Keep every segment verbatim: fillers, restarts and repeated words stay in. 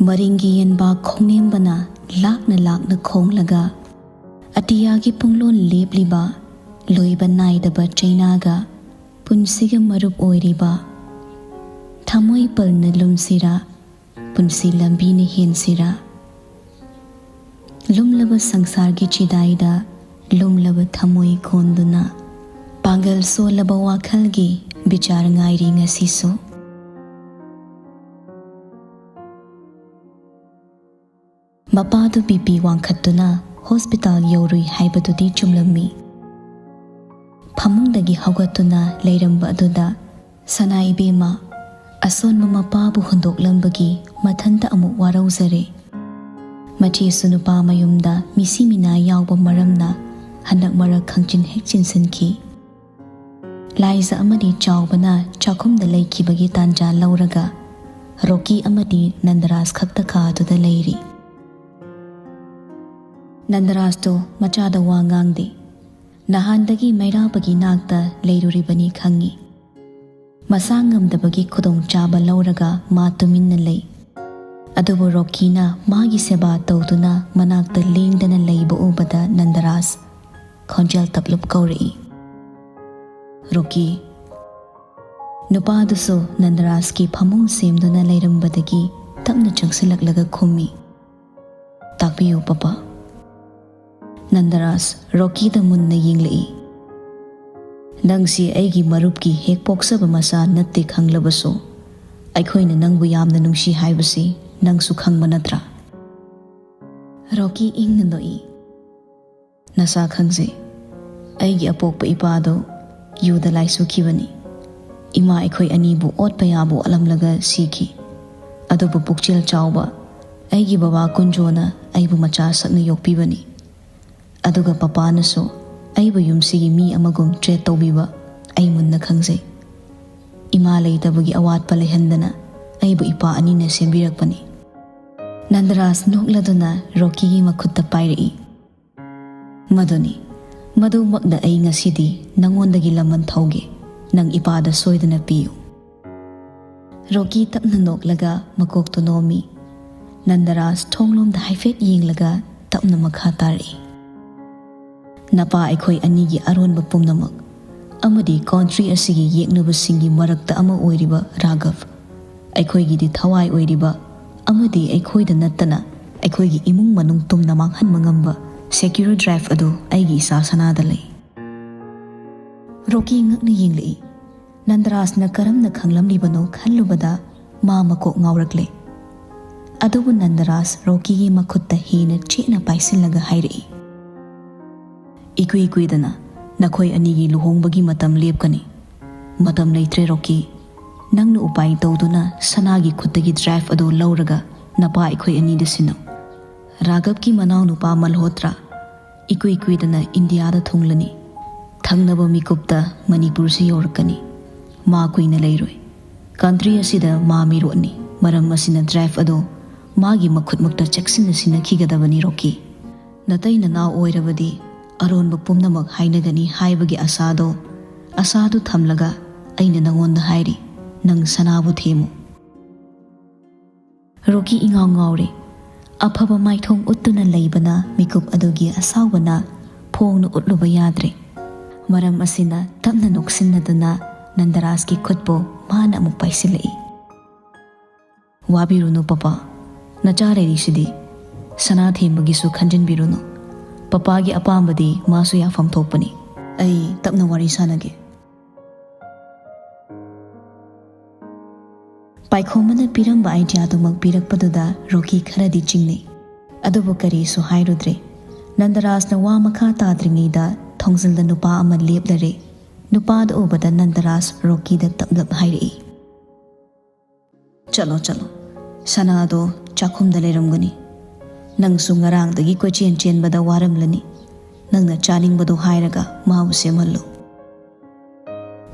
ꯃꯔꯤꯡꯒꯤ ꯌꯦꯟꯕꯥ ꯈꯣꯡꯅꯦꯝꯕꯅ ꯂꯥꯛꯅ ꯂꯥꯛꯅ ꯈꯣꯡꯂꯒ, ꯑꯇꯤꯌꯥꯒꯤ ꯄꯨꯡꯂꯣꯟ ꯂꯦꯞꯂꯤꯕ ꯂꯣꯏꯕ ꯅꯥꯏꯗꯕ ꯆꯩꯅꯥꯒ ꯄꯨꯟꯁꯤꯒ ꯃꯔꯨꯞ ꯑꯣꯏꯔꯤꯕ, ꯊꯃꯣꯏ ꯄꯜꯅ ꯂꯨꯝꯁꯤꯔꯥ, ꯄꯨꯟꯁꯤ ꯂꯝꯕꯤꯅ ꯍꯦꯟꯁꯤꯔꯥ? ꯂꯨꯝꯂꯕ ꯁꯪꯁꯥꯔꯒꯤ ꯆꯤꯗꯥꯏꯗ ꯂꯨꯝꯂꯕ ꯊꯃꯣꯏ ꯀꯣꯟꯗꯨꯅ, ꯄꯥꯡꯒꯜ ꯁꯣꯜꯂꯕ ꯋꯥꯈꯜꯒꯤ ꯕꯤꯆꯥꯔ ꯉꯥꯏꯔꯤ ꯉꯁꯤꯁꯨ꯫ ꯃꯄꯥꯗꯨ ꯕꯤ ꯄꯤ ꯋꯥꯡꯈꯠꯇꯨꯅ ꯍꯣꯁꯄꯤꯇꯥꯜ ꯌꯧꯔꯨꯏ ꯍꯥꯏꯕꯗꯨꯗꯤ ꯆꯨꯝꯂꯝꯃꯤ꯫ ꯐꯃꯨꯡꯗꯒꯤ ꯍꯧꯒꯠꯇꯨꯅ ꯂꯩꯔꯝꯕ ꯑꯗꯨꯗ ꯁꯅꯥ ꯏꯕꯦꯝꯃ ꯑꯁꯣꯟꯕ ꯃꯄꯥꯕꯨ ꯍꯨꯟꯗꯣꯛꯂꯝꯕꯒꯤ ꯃꯊꯟꯇ ꯑꯃꯨꯛ ꯋꯥꯔꯧꯖꯔꯦ꯫ ꯃꯆꯦꯁꯨ ꯅꯨꯄꯥ ꯃꯌꯨꯝꯗ ꯃꯤꯁꯤ ꯃꯤꯅꯥ ꯌꯥꯎꯕ ꯃꯔꯝꯅ ꯍꯟꯗꯛ ꯃꯔꯛ ꯈꯪꯆꯤꯟ ꯍꯦꯛ ꯆꯤꯟꯁꯤꯟꯈꯤ꯫ ꯂꯥꯏꯖ ꯑꯃꯗꯤ ꯆꯥꯎꯕꯅ ꯆꯥꯛꯈꯨꯝꯗ ꯂꯩꯈꯤꯕꯒꯤ ꯇꯥꯟꯖꯥ ꯂꯧꯔꯒ ꯔꯣꯀꯤ ꯑꯃꯗꯤ ꯅꯟꯗꯔꯥꯖ ꯈꯛꯇ ꯀꯥꯗꯨꯗ ꯂꯩꯔꯤ꯫ ꯅꯟꯗꯔꯥꯖꯇꯣ ꯃꯆꯥꯗ ꯋꯥ ꯉꯥꯡꯗꯦ꯫ ꯅꯍꯥꯟꯗꯒꯤ ꯃꯩꯔꯥꯕꯒꯤ ꯅꯥꯛꯇ ꯂꯩꯔꯨꯔꯤꯕꯅꯤ ꯈꯪꯉꯤ꯫ ꯃꯁꯥ ꯉꯝꯗꯕꯒꯤ ꯈꯨꯗꯣꯡꯆꯥꯕ ꯂꯧꯔꯒ ꯃꯥ ꯇꯨꯃꯤꯟꯅ ꯂꯩ꯫ ꯑꯗꯨꯕꯨ ꯔꯣꯀꯤꯅ ꯃꯥꯒꯤ ꯁꯦꯕꯥ ꯇꯧꯗꯨꯅ ꯃꯅꯥꯛꯇ ꯂꯦꯡꯗꯅ ꯂꯩꯕ ꯎꯕꯗ ꯅꯟꯗꯔꯥꯖ ꯈꯣꯟꯖꯦꯜ ꯇꯞꯂꯨꯞ ꯀꯧꯔꯛꯏ, "ꯔꯣꯀꯤ!" ꯅꯨꯄꯥꯗꯨꯁꯨ ꯅꯟꯗꯔꯥꯖꯀꯤ ꯐꯃꯨꯡ ꯁꯦꯝꯗꯨꯅ ꯂꯩꯔꯝꯕꯗꯒꯤ ꯇꯞꯅ ꯆꯪꯁꯤꯜꯂꯛꯂꯒ ꯈꯨꯝꯃꯤ, "ꯇꯥꯛꯄꯤꯌꯨ, ꯄꯄꯥ꯫" ꯅꯟꯗꯔꯥꯖ ꯔꯣꯀꯤꯗ ꯃꯨꯟꯅ ꯌꯦꯡꯂꯛꯏ꯫ "ꯅꯪꯁꯤ ꯑꯩꯒꯤ ꯃꯔꯨꯞꯀꯤ ꯍꯦꯛ ꯄꯣꯛꯆꯕ ꯃꯆꯥ ꯅꯠꯇꯦ ꯈꯪꯂꯕꯁꯨ, ꯑꯩꯈꯣꯏꯅ ꯅꯪꯕꯨ ꯌꯥꯝꯅ ꯅꯨꯡꯁꯤ ꯍꯥꯏꯕꯁꯤ ꯅꯪꯁꯨ ꯈꯪꯕ ꯅꯠꯇ꯭ꯔꯥ?" ꯔꯣꯀꯤ ꯏꯪꯅ ꯅꯣꯛꯏ꯫ "ꯅꯁꯥ ꯈꯪꯖꯩ꯫ ꯑꯩꯒꯤ ꯑꯄꯣꯛꯄ ꯏꯄꯥꯗꯣ ꯌꯨꯗ ꯂꯥꯏꯆꯨꯈꯤꯕꯅꯤ꯫ ꯏꯃꯥ ꯑꯩꯈꯣꯏ ꯑꯅꯤꯕꯨ ꯑꯣꯠꯄ ꯌꯥꯕ ꯑꯣꯠꯂꯝꯂꯒ ꯁꯤꯈꯤ꯫ ꯑꯗꯨꯕꯨ ꯄꯨꯛꯆꯦꯜ ꯆꯥꯎꯕ ꯑꯩꯒꯤ ꯕꯕꯥ ꯀꯨꯟꯖꯣꯅ ꯑꯩꯕꯨ ꯃꯆꯥ ꯁꯛꯅ ꯌꯣꯛꯄꯤꯕꯅꯤ꯫ ꯑꯗꯨꯒ ꯄꯄꯥꯅꯁꯨ ꯑꯩꯕꯨ ꯌꯨꯝꯁꯤꯒꯤ ꯃꯤ ꯑꯃꯒꯨꯝ treat ꯇꯧꯕꯤꯕ ꯑꯩ ꯃꯨꯟꯅ ꯈꯪꯖꯩ꯫ ꯏꯃꯥ ꯂꯩꯇꯕꯒꯤ ꯑꯋꯥꯠꯄ ꯂꯩꯍꯟꯗꯅ ꯑꯩꯕꯨ ꯏꯄꯥ ꯑꯅꯤꯅ ꯁꯦꯝꯕꯤꯔꯛꯄꯅꯤ꯫" ꯅꯟꯗꯔꯥꯖ ꯅꯣꯛꯂꯗꯨꯅ ꯔꯣꯀꯤꯒꯤ ꯃꯈꯨꯠꯇ ꯄꯥꯏꯔꯛꯏ꯫ "ꯃꯗꯨꯅꯤ, ꯃꯗꯨꯃꯛꯅ ꯑꯩ ꯉꯁꯤꯗꯤ ꯅꯪꯉꯣꯟꯗꯒꯤ ꯂꯃꯟ ꯊꯧꯒꯦ꯫ ꯅꯪ ꯏꯄꯥꯗ ꯁꯣꯏꯗꯅ ꯄꯤꯌꯨ꯫" ꯔꯣꯀꯤ ꯇꯞꯅ ꯅꯣꯛꯂꯒ ꯃꯀꯣꯛꯇꯨ ꯅꯣꯝꯃꯤ꯫ ꯅꯟꯗꯔꯥꯖ ꯊꯣꯡꯂꯣꯝꯗ ꯍꯥꯏꯐꯦꯠ ꯌꯦꯡꯂꯒ ꯇꯞꯅ ꯃꯈꯥ ꯇꯥꯔꯛꯏ꯫ "ꯅꯄꯥ ꯑꯩꯈꯣꯏ ꯑꯅꯤꯒꯤ ꯑꯔꯣꯟꯕ ꯄꯨꯝꯅꯃꯛ ꯑꯃꯗꯤ ꯀꯣꯟꯇ꯭ꯔꯤ ꯑꯁꯤꯒꯤ ꯌꯦꯛꯅꯕꯁꯤꯡꯒꯤ ꯃꯔꯛꯇ ꯑꯃ ꯑꯣꯏꯔꯤꯕ ꯔꯥꯘꯕ, ꯑꯩꯈꯣꯏꯒꯤꯗꯤ ꯊꯋꯥꯏ ꯑꯣꯏꯔꯤꯕ ꯑꯃꯗꯤ ꯑꯩꯈꯣꯏꯗ ꯅꯠꯇꯅ ꯑꯩꯈꯣꯏꯒꯤ ꯏꯃꯨꯡ ꯃꯅꯨꯡ ꯇꯨꯝꯅ ꯃꯥꯡꯍꯟꯕ ꯉꯝꯕ ꯁꯦꯀ꯭ꯌꯨꯔ ꯗ꯭ꯔꯥꯏꯐ ꯑꯗꯨ ꯑꯩꯒꯤ ꯏꯆꯥ ꯁꯅꯥꯗ ꯂꯩ꯫" ꯔꯣꯀꯤ ꯉꯛꯅ ꯌꯦꯡꯂꯛꯏ꯫ ꯅꯟꯗꯔꯥꯖꯅ ꯀꯔꯝꯅ ꯈꯪꯂꯝꯂꯤꯕꯅꯣ ꯈꯜꯂꯨꯕꯗ ꯃꯥ ꯃꯀꯣꯛ ꯉꯥꯎꯔꯛꯂꯦ꯫ ꯑꯗꯨꯕꯨ ꯅꯟꯗꯔꯥꯖ ꯔꯣꯀꯤꯒꯤ ꯃꯈꯨꯠꯇ ꯍꯦꯟꯅ ꯆꯦꯠꯅ ꯄꯥꯏꯁꯤꯜꯂꯒ ꯍꯥꯏꯔꯛꯏ, "ꯏꯀꯨꯏ ꯀꯨꯏꯗꯅ ꯅꯈꯣꯏ ꯑꯅꯤꯒꯤ ꯂꯨꯍꯣꯡꯕꯒꯤ ꯃꯇꯝ ꯂꯦꯞꯀꯅꯤ꯫ ꯃꯇꯝ ꯂꯩꯇ꯭ꯔꯦ ꯔꯣꯀꯤ꯫ ꯅꯪꯅ ꯎꯄꯥꯏ ꯇꯧꯗꯨꯅ ꯁꯅꯥꯒꯤ ꯈꯨꯠꯇꯒꯤ ꯗ꯭ꯔꯥꯏꯐ ꯑꯗꯨ ꯂꯧꯔꯒ ꯅꯄꯥ ꯑꯩꯈꯣꯏ ꯑꯅꯤꯗ ꯁꯤꯟꯅꯧ꯫ ꯔꯥꯘꯕꯀꯤ ꯃꯅꯥꯎꯅꯨꯄꯥ ꯃꯜꯍꯣꯇ꯭ꯔꯥ ꯏꯀꯨꯏ ꯀꯨꯏꯗꯅ ꯏꯟꯗꯤꯌꯥꯗ ꯊꯨꯡꯂꯅꯤ꯫ ꯊꯪꯅꯕ ꯃꯤꯀꯨꯞꯇ ꯃꯅꯤꯄꯨꯔꯁꯤ ꯌꯧꯔꯛꯀꯅꯤ꯫ ꯃꯥ ꯀꯨꯏꯅ ꯂꯩꯔꯣꯏ꯫ ꯀꯟꯇ꯭ꯔꯤ ꯑꯁꯤꯗ ꯃꯥ ꯃꯤꯔꯣꯠꯅꯤ꯫ ꯃꯔꯝ ꯑꯁꯤꯅ ꯗ꯭ꯔꯥꯏꯐ ꯑꯗꯨ ꯃꯥꯒꯤ ꯃꯈꯨꯠꯃꯛꯇ ꯆꯦꯛꯁꯤꯟꯅ ꯁꯤꯟꯅꯈꯤꯒꯗꯕꯅꯤ ꯔꯣꯀꯤ꯫ ꯅꯇꯩ ꯅꯅꯥꯎ ꯑꯣꯏꯔꯕꯗꯤ ꯑꯔꯣꯟꯕ ꯄꯨꯝꯅꯃꯛ ꯍꯥꯏꯅꯒꯅꯤ ꯍꯥꯏꯕꯒꯤ ꯑꯁꯥꯗꯣ, ꯑꯁꯥꯗꯨ ꯊꯝꯂꯒ ꯑꯩꯅ ꯅꯉꯣꯟꯗ ꯍꯥꯏꯔꯤ, ꯅꯪ ꯁꯅꯥꯕꯨ ꯊꯦꯝꯃꯨ꯫" ꯔꯣꯀꯤ ꯏꯉꯥꯎ ꯉꯥꯎꯔꯦ꯫ ꯑꯐꯕ ꯃꯥꯏꯊꯣꯡ ꯎꯠꯇꯨꯅ ꯂꯩꯕꯅ ꯃꯤꯀꯨꯞ ꯑꯗꯨꯒꯤ ꯑꯁꯥꯎꯕꯅ ꯐꯣꯡꯅ ꯎꯠꯂꯨꯕ ꯌꯥꯗ꯭ꯔꯦ꯫ ꯃꯔꯝ ꯑꯁꯤꯅ ꯇꯞꯅ ꯅꯣꯛꯁꯤꯟꯅꯗꯨꯅ ꯅꯟꯗꯔꯥꯖꯀꯤ ꯈꯨꯠꯄꯨ ꯃꯥꯅ ꯑꯃꯨꯛ ꯄꯥꯏꯁꯤꯜꯂꯛꯏ꯫ "ꯋꯥꯕꯤꯔꯨꯅꯨ ꯄꯄꯥ, ꯅꯆꯥ ꯂꯩꯔꯤꯁꯤꯗꯤ꯫ ꯁꯅꯥ ꯊꯦꯝꯕꯒꯤꯁꯨ ꯈꯟꯖꯤꯟꯕꯤꯔꯨꯅꯨ꯫ ꯄꯄꯥꯒꯤ ꯑꯄꯥꯝꯕꯗꯤ ꯃꯥꯁꯨ ꯌꯥꯐꯝ ꯊꯣꯛꯄꯅꯤ꯫ ꯑꯩ ꯇꯞꯅ ꯋꯥꯔꯤ ꯁꯥꯟꯅꯒꯦ꯫" ꯄꯥꯏꯈꯣꯝꯕꯅ ꯄꯤꯔꯝꯕ ꯑꯥꯏꯗꯤꯌꯥꯗꯨꯃꯛ ꯄꯤꯔꯛꯄꯗꯨꯗ ꯔꯣꯀꯤ ꯈꯔꯗꯤ ꯆꯤꯡꯅꯩ꯫ ꯑꯗꯨꯕꯨ ꯀꯔꯤꯁꯨ ꯍꯥꯏꯔꯨꯗ꯭ꯔꯦ꯫ ꯅꯟꯗꯔꯥꯖꯅ ꯋꯥ ꯃꯈꯥ ꯇꯥꯗ꯭ꯔꯤꯉꯩꯗ ꯊꯣꯡꯖꯤꯜꯗ ꯅꯨꯄꯥ ꯑꯃ ꯂꯦꯞꯂꯔꯦ꯫ ꯅꯨꯄꯥꯗꯨ ꯎꯕꯗ ꯅꯟꯗꯔꯥꯖ ꯔꯣꯀꯤꯗ ꯇꯞꯂꯞ ꯍꯥꯏꯔꯛꯏ, "ꯆꯠꯂꯣ, ꯆꯠꯂꯣ꯫ ꯁꯅꯥꯗꯣ ꯆꯥꯛꯈꯨꯝꯗ ꯂꯩꯔꯝꯒꯅꯤ꯫ ꯅꯪꯁꯨ ꯉꯔꯥꯡꯗꯒꯤ ꯀꯣꯏꯆꯦꯟ ꯆꯦꯟꯕꯗ ꯋꯥꯔꯝꯂꯅꯤ꯫ ꯅꯪꯅ ꯆꯥꯅꯤꯡꯕꯗꯣ ꯍꯥꯏꯔꯒ ꯃꯥꯕꯨ ꯁꯦꯝꯍꯜꯂꯨ꯫"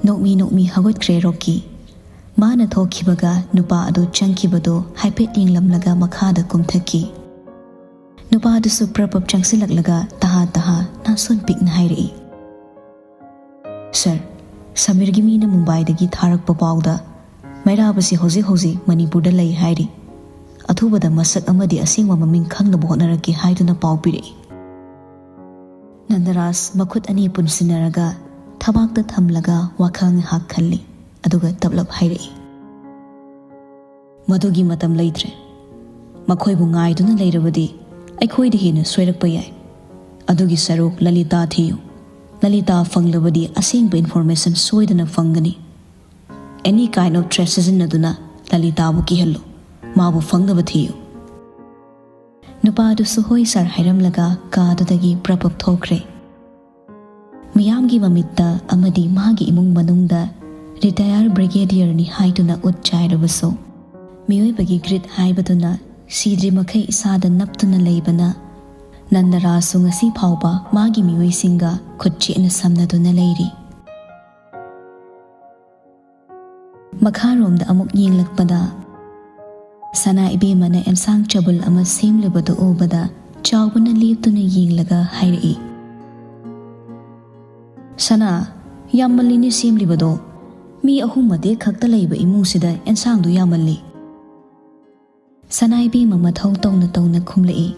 ꯅꯣꯛꯃꯤ ꯅꯣꯛꯃꯤ ꯍꯧꯒꯠꯈ꯭ꯔꯦ ꯔꯣꯀꯤ꯫ ꯃꯥꯅ ꯊꯣꯛꯈꯤꯕꯒ ꯅꯨꯄꯥ ꯑꯗꯨ ꯆꯪꯈꯤꯕꯗꯨ ꯍꯥꯏꯐꯦꯠ ꯌꯦꯡꯂꯝꯂꯒ ꯃꯈꯥꯗ ꯀꯨꯝꯊꯈꯤ꯫ ꯅꯨꯄꯥ ꯑꯗꯨꯁꯨ ꯄ꯭ꯔꯞ ꯄ꯭ꯔꯞ ꯆꯪꯁꯤꯜꯂꯛꯂꯒ ꯇꯍꯥ ꯇꯍꯥ ꯅꯥꯁꯣꯟ ꯄꯤꯛꯅ ꯍꯥꯏꯔꯛꯏ, "ꯁꯥꯔ, ꯁꯃꯤꯔꯒꯤ ꯃꯤꯅ ꯃꯨꯝꯕꯥꯏꯗꯒꯤ ꯊꯥꯔꯛꯄ ꯄꯥꯎꯗ ꯃꯩꯔꯥꯕꯁꯤ ꯍꯧꯖꯤꯛ ꯍꯧꯖꯤꯛ ꯃꯅꯤꯄꯨꯔꯗ ꯂꯩ ꯍꯥꯏꯔꯤ꯫ ꯑꯊꯨꯕꯗ ꯃꯁꯛ ꯑꯃꯗꯤ ꯑꯁꯦꯡꯕ ꯃꯃꯤꯡ ꯈꯪꯅꯕ ꯍꯣꯠꯅꯔꯛꯀꯦ" ꯍꯥꯏꯗꯨꯅ ꯄꯥꯎ ꯄꯤꯔꯛꯏ꯫ ꯅꯟꯗꯔꯥꯖ ꯃꯈꯨꯠ ꯑꯅꯤ ꯄꯨꯟꯁꯤꯟꯅꯔꯒ ꯊꯕꯥꯛꯇ ꯊꯝꯂꯒ ꯋꯥꯈꯜ ꯉꯥꯏꯍꯥꯛ ꯈꯜꯂꯤ, ꯑꯗꯨꯒ ꯇꯞꯂꯞ ꯍꯥꯏꯔꯛꯏ, "ꯃꯗꯨꯒꯤ ꯃꯇꯝ ꯂꯩꯇ꯭ꯔꯦ꯫ ꯃꯈꯣꯏꯕꯨ ꯉꯥꯏꯗꯨꯅ ꯂꯩꯔꯕꯗꯤ ꯑꯩꯈꯣꯏꯗ ꯍꯦꯟꯅ ꯁꯣꯏꯔꯛꯄ ꯌꯥꯏ꯫ ꯑꯗꯨꯒꯤ ꯁꯔꯨꯛ ꯂꯂꯤꯇꯥ ꯊꯤꯌꯨ꯫ ꯂꯂꯤꯇꯥ ꯐꯪꯂꯕꯗꯤ ꯑꯁꯦꯡꯕ ꯏꯟꯐꯣꯔꯃꯦꯁꯟ ꯁꯣꯏꯗꯅ ꯐꯪꯒꯅꯤ꯫ Any kind of threat ꯁꯤꯖꯤꯟꯅꯗꯨꯅ ꯂꯂꯤꯇꯥꯕꯨ ꯀꯤꯍꯜꯂꯨ꯫ ꯃꯥꯕꯨ ꯐꯪꯅꯕ ꯊꯤꯌꯨ꯫" ꯅꯨꯄꯥꯗꯨꯁꯨ "ꯍꯣꯏ ꯁꯥꯔ" ꯍꯥꯏꯔꯝꯂꯒ ꯀꯥꯗꯨꯗꯒꯤ ꯄ꯭ꯔꯞ ꯄ꯭ꯔꯞ ꯊꯣꯛꯈ꯭ꯔꯦ꯫ ꯃꯤꯌꯥꯝꯒꯤ ꯃꯃꯤꯠꯇ ꯑꯃꯗꯤ ꯃꯥꯒꯤ ꯏꯃꯨꯡ ꯃꯅꯨꯡꯗ ꯔꯤꯇꯥꯌꯔ ꯕ꯭ꯔꯤꯒꯦꯗꯤꯌꯔꯅꯤ ꯍꯥꯏꯗꯨꯅ ꯎꯠ ꯆꯥꯏꯔꯕꯁꯨ, ꯃꯤꯑꯣꯏꯕꯒꯤ ꯒ꯭ꯔꯤꯠ ꯍꯥꯏꯕꯗꯨꯅ ꯁꯤꯗ꯭ꯔꯤ ꯃꯈꯩ ꯏꯁꯥꯗ ꯅꯞꯇꯨꯅ ꯂꯩꯕꯅ, ꯅꯟꯗꯔꯥꯖꯁꯨ ꯉꯁꯤ ꯐꯥꯎꯕ ꯃꯥꯒꯤ ꯃꯤꯑꯣꯏꯁꯤꯡꯒ ꯈꯨꯠ ꯆꯦꯠꯅ ꯁꯝꯅꯗꯨꯅ ꯂꯩꯔꯤ꯫ ꯃꯈꯥꯔꯣꯝꯗ ꯑꯃꯨꯛ ꯌꯦꯡꯂꯛꯄꯗ, ꯁꯅꯥ ꯏꯕꯦꯝꯃꯅ ꯑꯦꯟꯁꯥꯡ ꯆꯕꯨꯜ ꯑꯃ ꯁꯦꯝꯂꯤꯕꯗꯨ ꯎꯕꯗ, ꯆꯥꯎꯕꯅ ꯂꯦꯞꯇꯨꯅ ꯌꯦꯡꯂꯒ ꯍꯥꯏꯔꯛꯏ, "ꯁꯅꯥ, ꯌꯥꯝꯃꯜꯂꯤꯅꯦ ꯁꯦꯝꯂꯤꯕꯗꯣ꯫ ꯃꯤ ꯑꯍꯨꯝ ꯃꯇꯦꯛ ꯈꯛꯇ ꯂꯩꯕ ꯏꯃꯨꯡꯁꯤꯗ ꯑꯦꯟꯁꯥꯡꯗꯨ ꯌꯥꯝꯃꯜꯂꯤ꯫" ꯁꯅꯥ ꯏꯕꯦꯝꯃ ꯃꯊꯧ ꯇꯧꯅ ꯇꯧꯅ ꯈꯨꯝꯂꯛꯏ,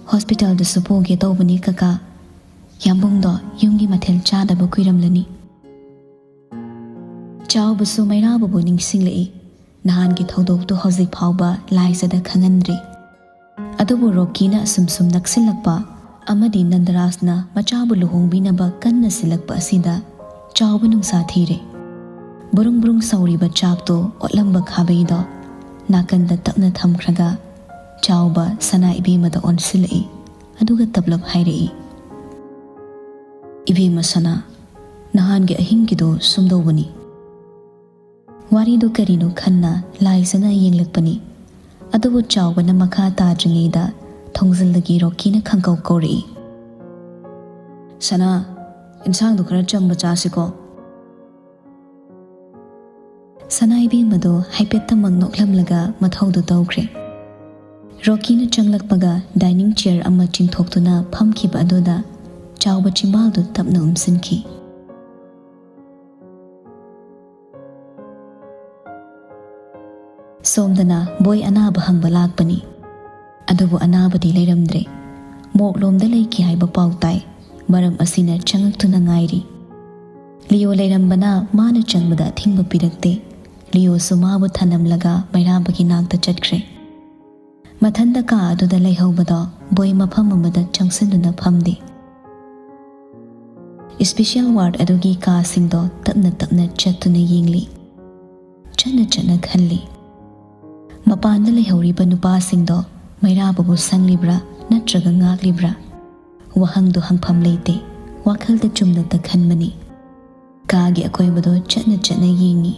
"ꯍꯣꯁꯄꯤꯇꯥꯜꯗꯁꯨ ꯄꯨꯒꯦ ꯇꯧꯕꯅꯤ ꯀꯀꯥ꯫ ꯌꯥꯝꯕꯨꯡꯗꯣ ꯌꯨꯝꯒꯤ ꯃꯊꯦꯜ ꯆꯥꯗꯕ ꯀꯨꯏꯔꯝꯂꯅꯤ꯫" ꯆꯥꯎꯕꯁꯨ ꯃꯩꯔꯥꯕꯕꯨ ꯅꯤꯡꯁꯤꯡꯂꯛꯏ꯫ ꯅꯍꯥꯟꯒꯤ ꯊꯧꯗꯣꯛꯇꯨ ꯍꯧꯖꯤꯛ ꯐꯥꯎꯕ ꯂꯥꯏꯖꯗ ꯈꯪꯍꯟꯗ꯭ꯔꯤ꯫ ꯑꯗꯨꯕꯨ ꯔꯣꯀꯤꯅ ꯑꯁꯨꯝ ꯁꯨꯝ ꯅꯛꯁꯤꯜꯂꯛꯄ ꯑꯃꯗꯤ ꯅꯟꯗꯔꯥꯖꯅ ꯃꯆꯥꯕꯨ ꯂꯨꯍꯣꯡꯕꯤꯅꯕ ꯀꯟꯅ ꯁꯤꯜꯂꯛꯄ ꯑꯁꯤꯗ ꯆꯥꯎꯕ ꯅꯨꯡꯁꯥ ꯊꯤꯔꯦ꯫ ꯕꯨꯔꯨꯡ ꯕꯨꯔꯨꯡ ꯁꯧꯔꯤꯕ ꯆꯥꯛꯇꯨ ꯑꯣꯠꯂꯝꯕ ꯈꯥꯕꯩꯗꯣ ꯅꯥꯀꯟꯗ ꯇꯞꯅ ꯊꯝꯈ꯭ꯔꯒ, ꯆꯥꯎꯕ ꯁꯅꯥ ꯏꯕꯦꯝꯃꯗ ꯑꯣꯟꯁꯤꯜꯂꯛꯏ, ꯑꯗꯨꯒ ꯇꯞꯂꯞ ꯍꯥꯏꯔꯛꯏ, "ꯏꯕꯦꯝꯃ ꯁꯅꯥ, ꯅꯍꯥꯟꯒꯤ ꯑꯍꯤꯡꯒꯤꯗꯨ ꯁꯨꯝꯗꯧꯕꯅꯤ꯫" ꯋꯥꯔꯤꯗꯨ ꯀꯔꯤꯅꯣ ꯈꯟꯅ ꯂꯥꯏꯖꯅ ꯌꯦꯡꯂꯛꯄꯅꯤ꯫ ꯑꯗꯨꯕꯨ ꯆꯥꯎꯕꯅ ꯃꯈꯥ ꯇꯥꯗ꯭ꯔꯤꯉꯩꯗ ꯊꯣꯡꯖꯤꯜꯗꯒꯤ ꯔꯣꯀꯤꯅ ꯈꯪꯀꯧ ꯀꯧꯔꯛꯏ, "ꯁꯅꯥ, ꯏꯟꯁꯥꯡꯗꯨ ꯈꯔ ꯆꯝꯕ ꯆꯥꯁꯤꯀꯣ꯫" ꯁꯅꯥ ꯏꯕꯦꯝꯃꯗꯨ ꯍꯥꯏꯐꯦꯠꯇꯃꯛ ꯅꯣꯛꯂꯝꯂꯒ ꯃꯊꯧꯗꯨ ꯇꯧꯈ꯭ꯔꯦ꯫ ꯔꯣꯀꯤꯅ ꯆꯪꯂꯛꯄꯒ ꯗꯥꯏꯅꯤꯡ ꯆꯤꯌꯔ ꯑꯃ ꯆꯤꯡꯊꯣꯛꯇꯨꯅ ꯐꯝꯈꯤꯕ ꯑꯗꯨꯗ ꯆꯥꯎꯕ ꯆꯤꯝꯕꯥꯜꯗꯨ ꯇꯞꯅ ꯎꯝꯁꯤꯟꯈꯤ꯫ ꯁꯣꯝꯗꯅ ꯕꯣꯏ ꯑꯅꯥꯕ ꯍꯪꯕ ꯂꯥꯛꯄꯅꯤ꯫ ꯑꯗꯨꯕꯨ ꯑꯅꯥꯕꯗꯤ ꯂꯩꯔꯝꯗ꯭ꯔꯦ꯫ ꯃꯣꯛꯂꯣꯝꯗ ꯂꯩꯈꯤ ꯍꯥꯏꯕ ꯄꯥꯎ ꯇꯥꯏ꯫ ꯃꯔꯝ ꯑꯁꯤꯅ ꯆꯪꯉꯛꯇꯨꯅ ꯉꯥꯏꯔꯤ꯫ ꯂꯤꯑꯣ ꯂꯩꯔꯝꯕꯅ ꯃꯥꯅ ꯆꯪꯕꯗ ꯑꯊꯤꯡꯕ ꯄꯤꯔꯛꯇꯦ꯫ ꯂꯤꯑꯣꯁꯨ ꯃꯥꯕꯨ ꯊꯅꯝꯂꯒ ꯃꯩꯔꯥꯕꯒꯤ ꯅꯥꯛꯇ ꯆꯠꯈ꯭ꯔꯦ꯫ ꯃꯊꯟꯇ ꯀꯥ ꯑꯗꯨꯗ ꯂꯩꯍꯧꯕꯗꯣ ꯕꯣꯏ ꯃꯐꯝ ꯑꯃꯗ ꯆꯪꯁꯤꯟꯗꯨꯅ ꯐꯝꯗꯦ꯫ ꯏꯁꯄꯤꯁꯦꯜ ꯋꯥꯔꯗ ꯑꯗꯨꯒꯤ ꯀꯥꯁꯤꯡꯗꯣ ꯇꯞꯅ ꯇꯞꯅ ꯆꯠꯇꯨꯅ ꯌꯦꯡꯂꯤ꯫ ꯆꯠꯅ ꯆꯠꯅ ꯈꯜꯂꯤ꯫ ꯃꯄꯥꯟꯗ ꯂꯩꯍꯧꯔꯤꯕ ꯅꯨꯄꯥꯁꯤꯡꯗꯣ ꯃꯩꯔꯥꯕꯕꯨ ꯁꯪꯂꯤꯕ꯭ꯔꯥ ꯅꯠꯇ꯭ꯔꯒ ꯉꯥꯛꯂꯤꯕ꯭ꯔꯥ? ꯋꯥꯍꯪꯗꯨ ꯍꯪꯐꯝ ꯂꯩꯇꯦ꯫ ꯋꯥꯈꯜꯗ ꯆꯨꯝꯅꯇ ꯈꯟꯕꯅꯤ꯫ ꯀꯥꯒꯤ ꯑꯀꯣꯏꯕꯗꯣ ꯆꯠꯅ ꯆꯠꯅ ꯌꯦꯡꯉꯤ꯫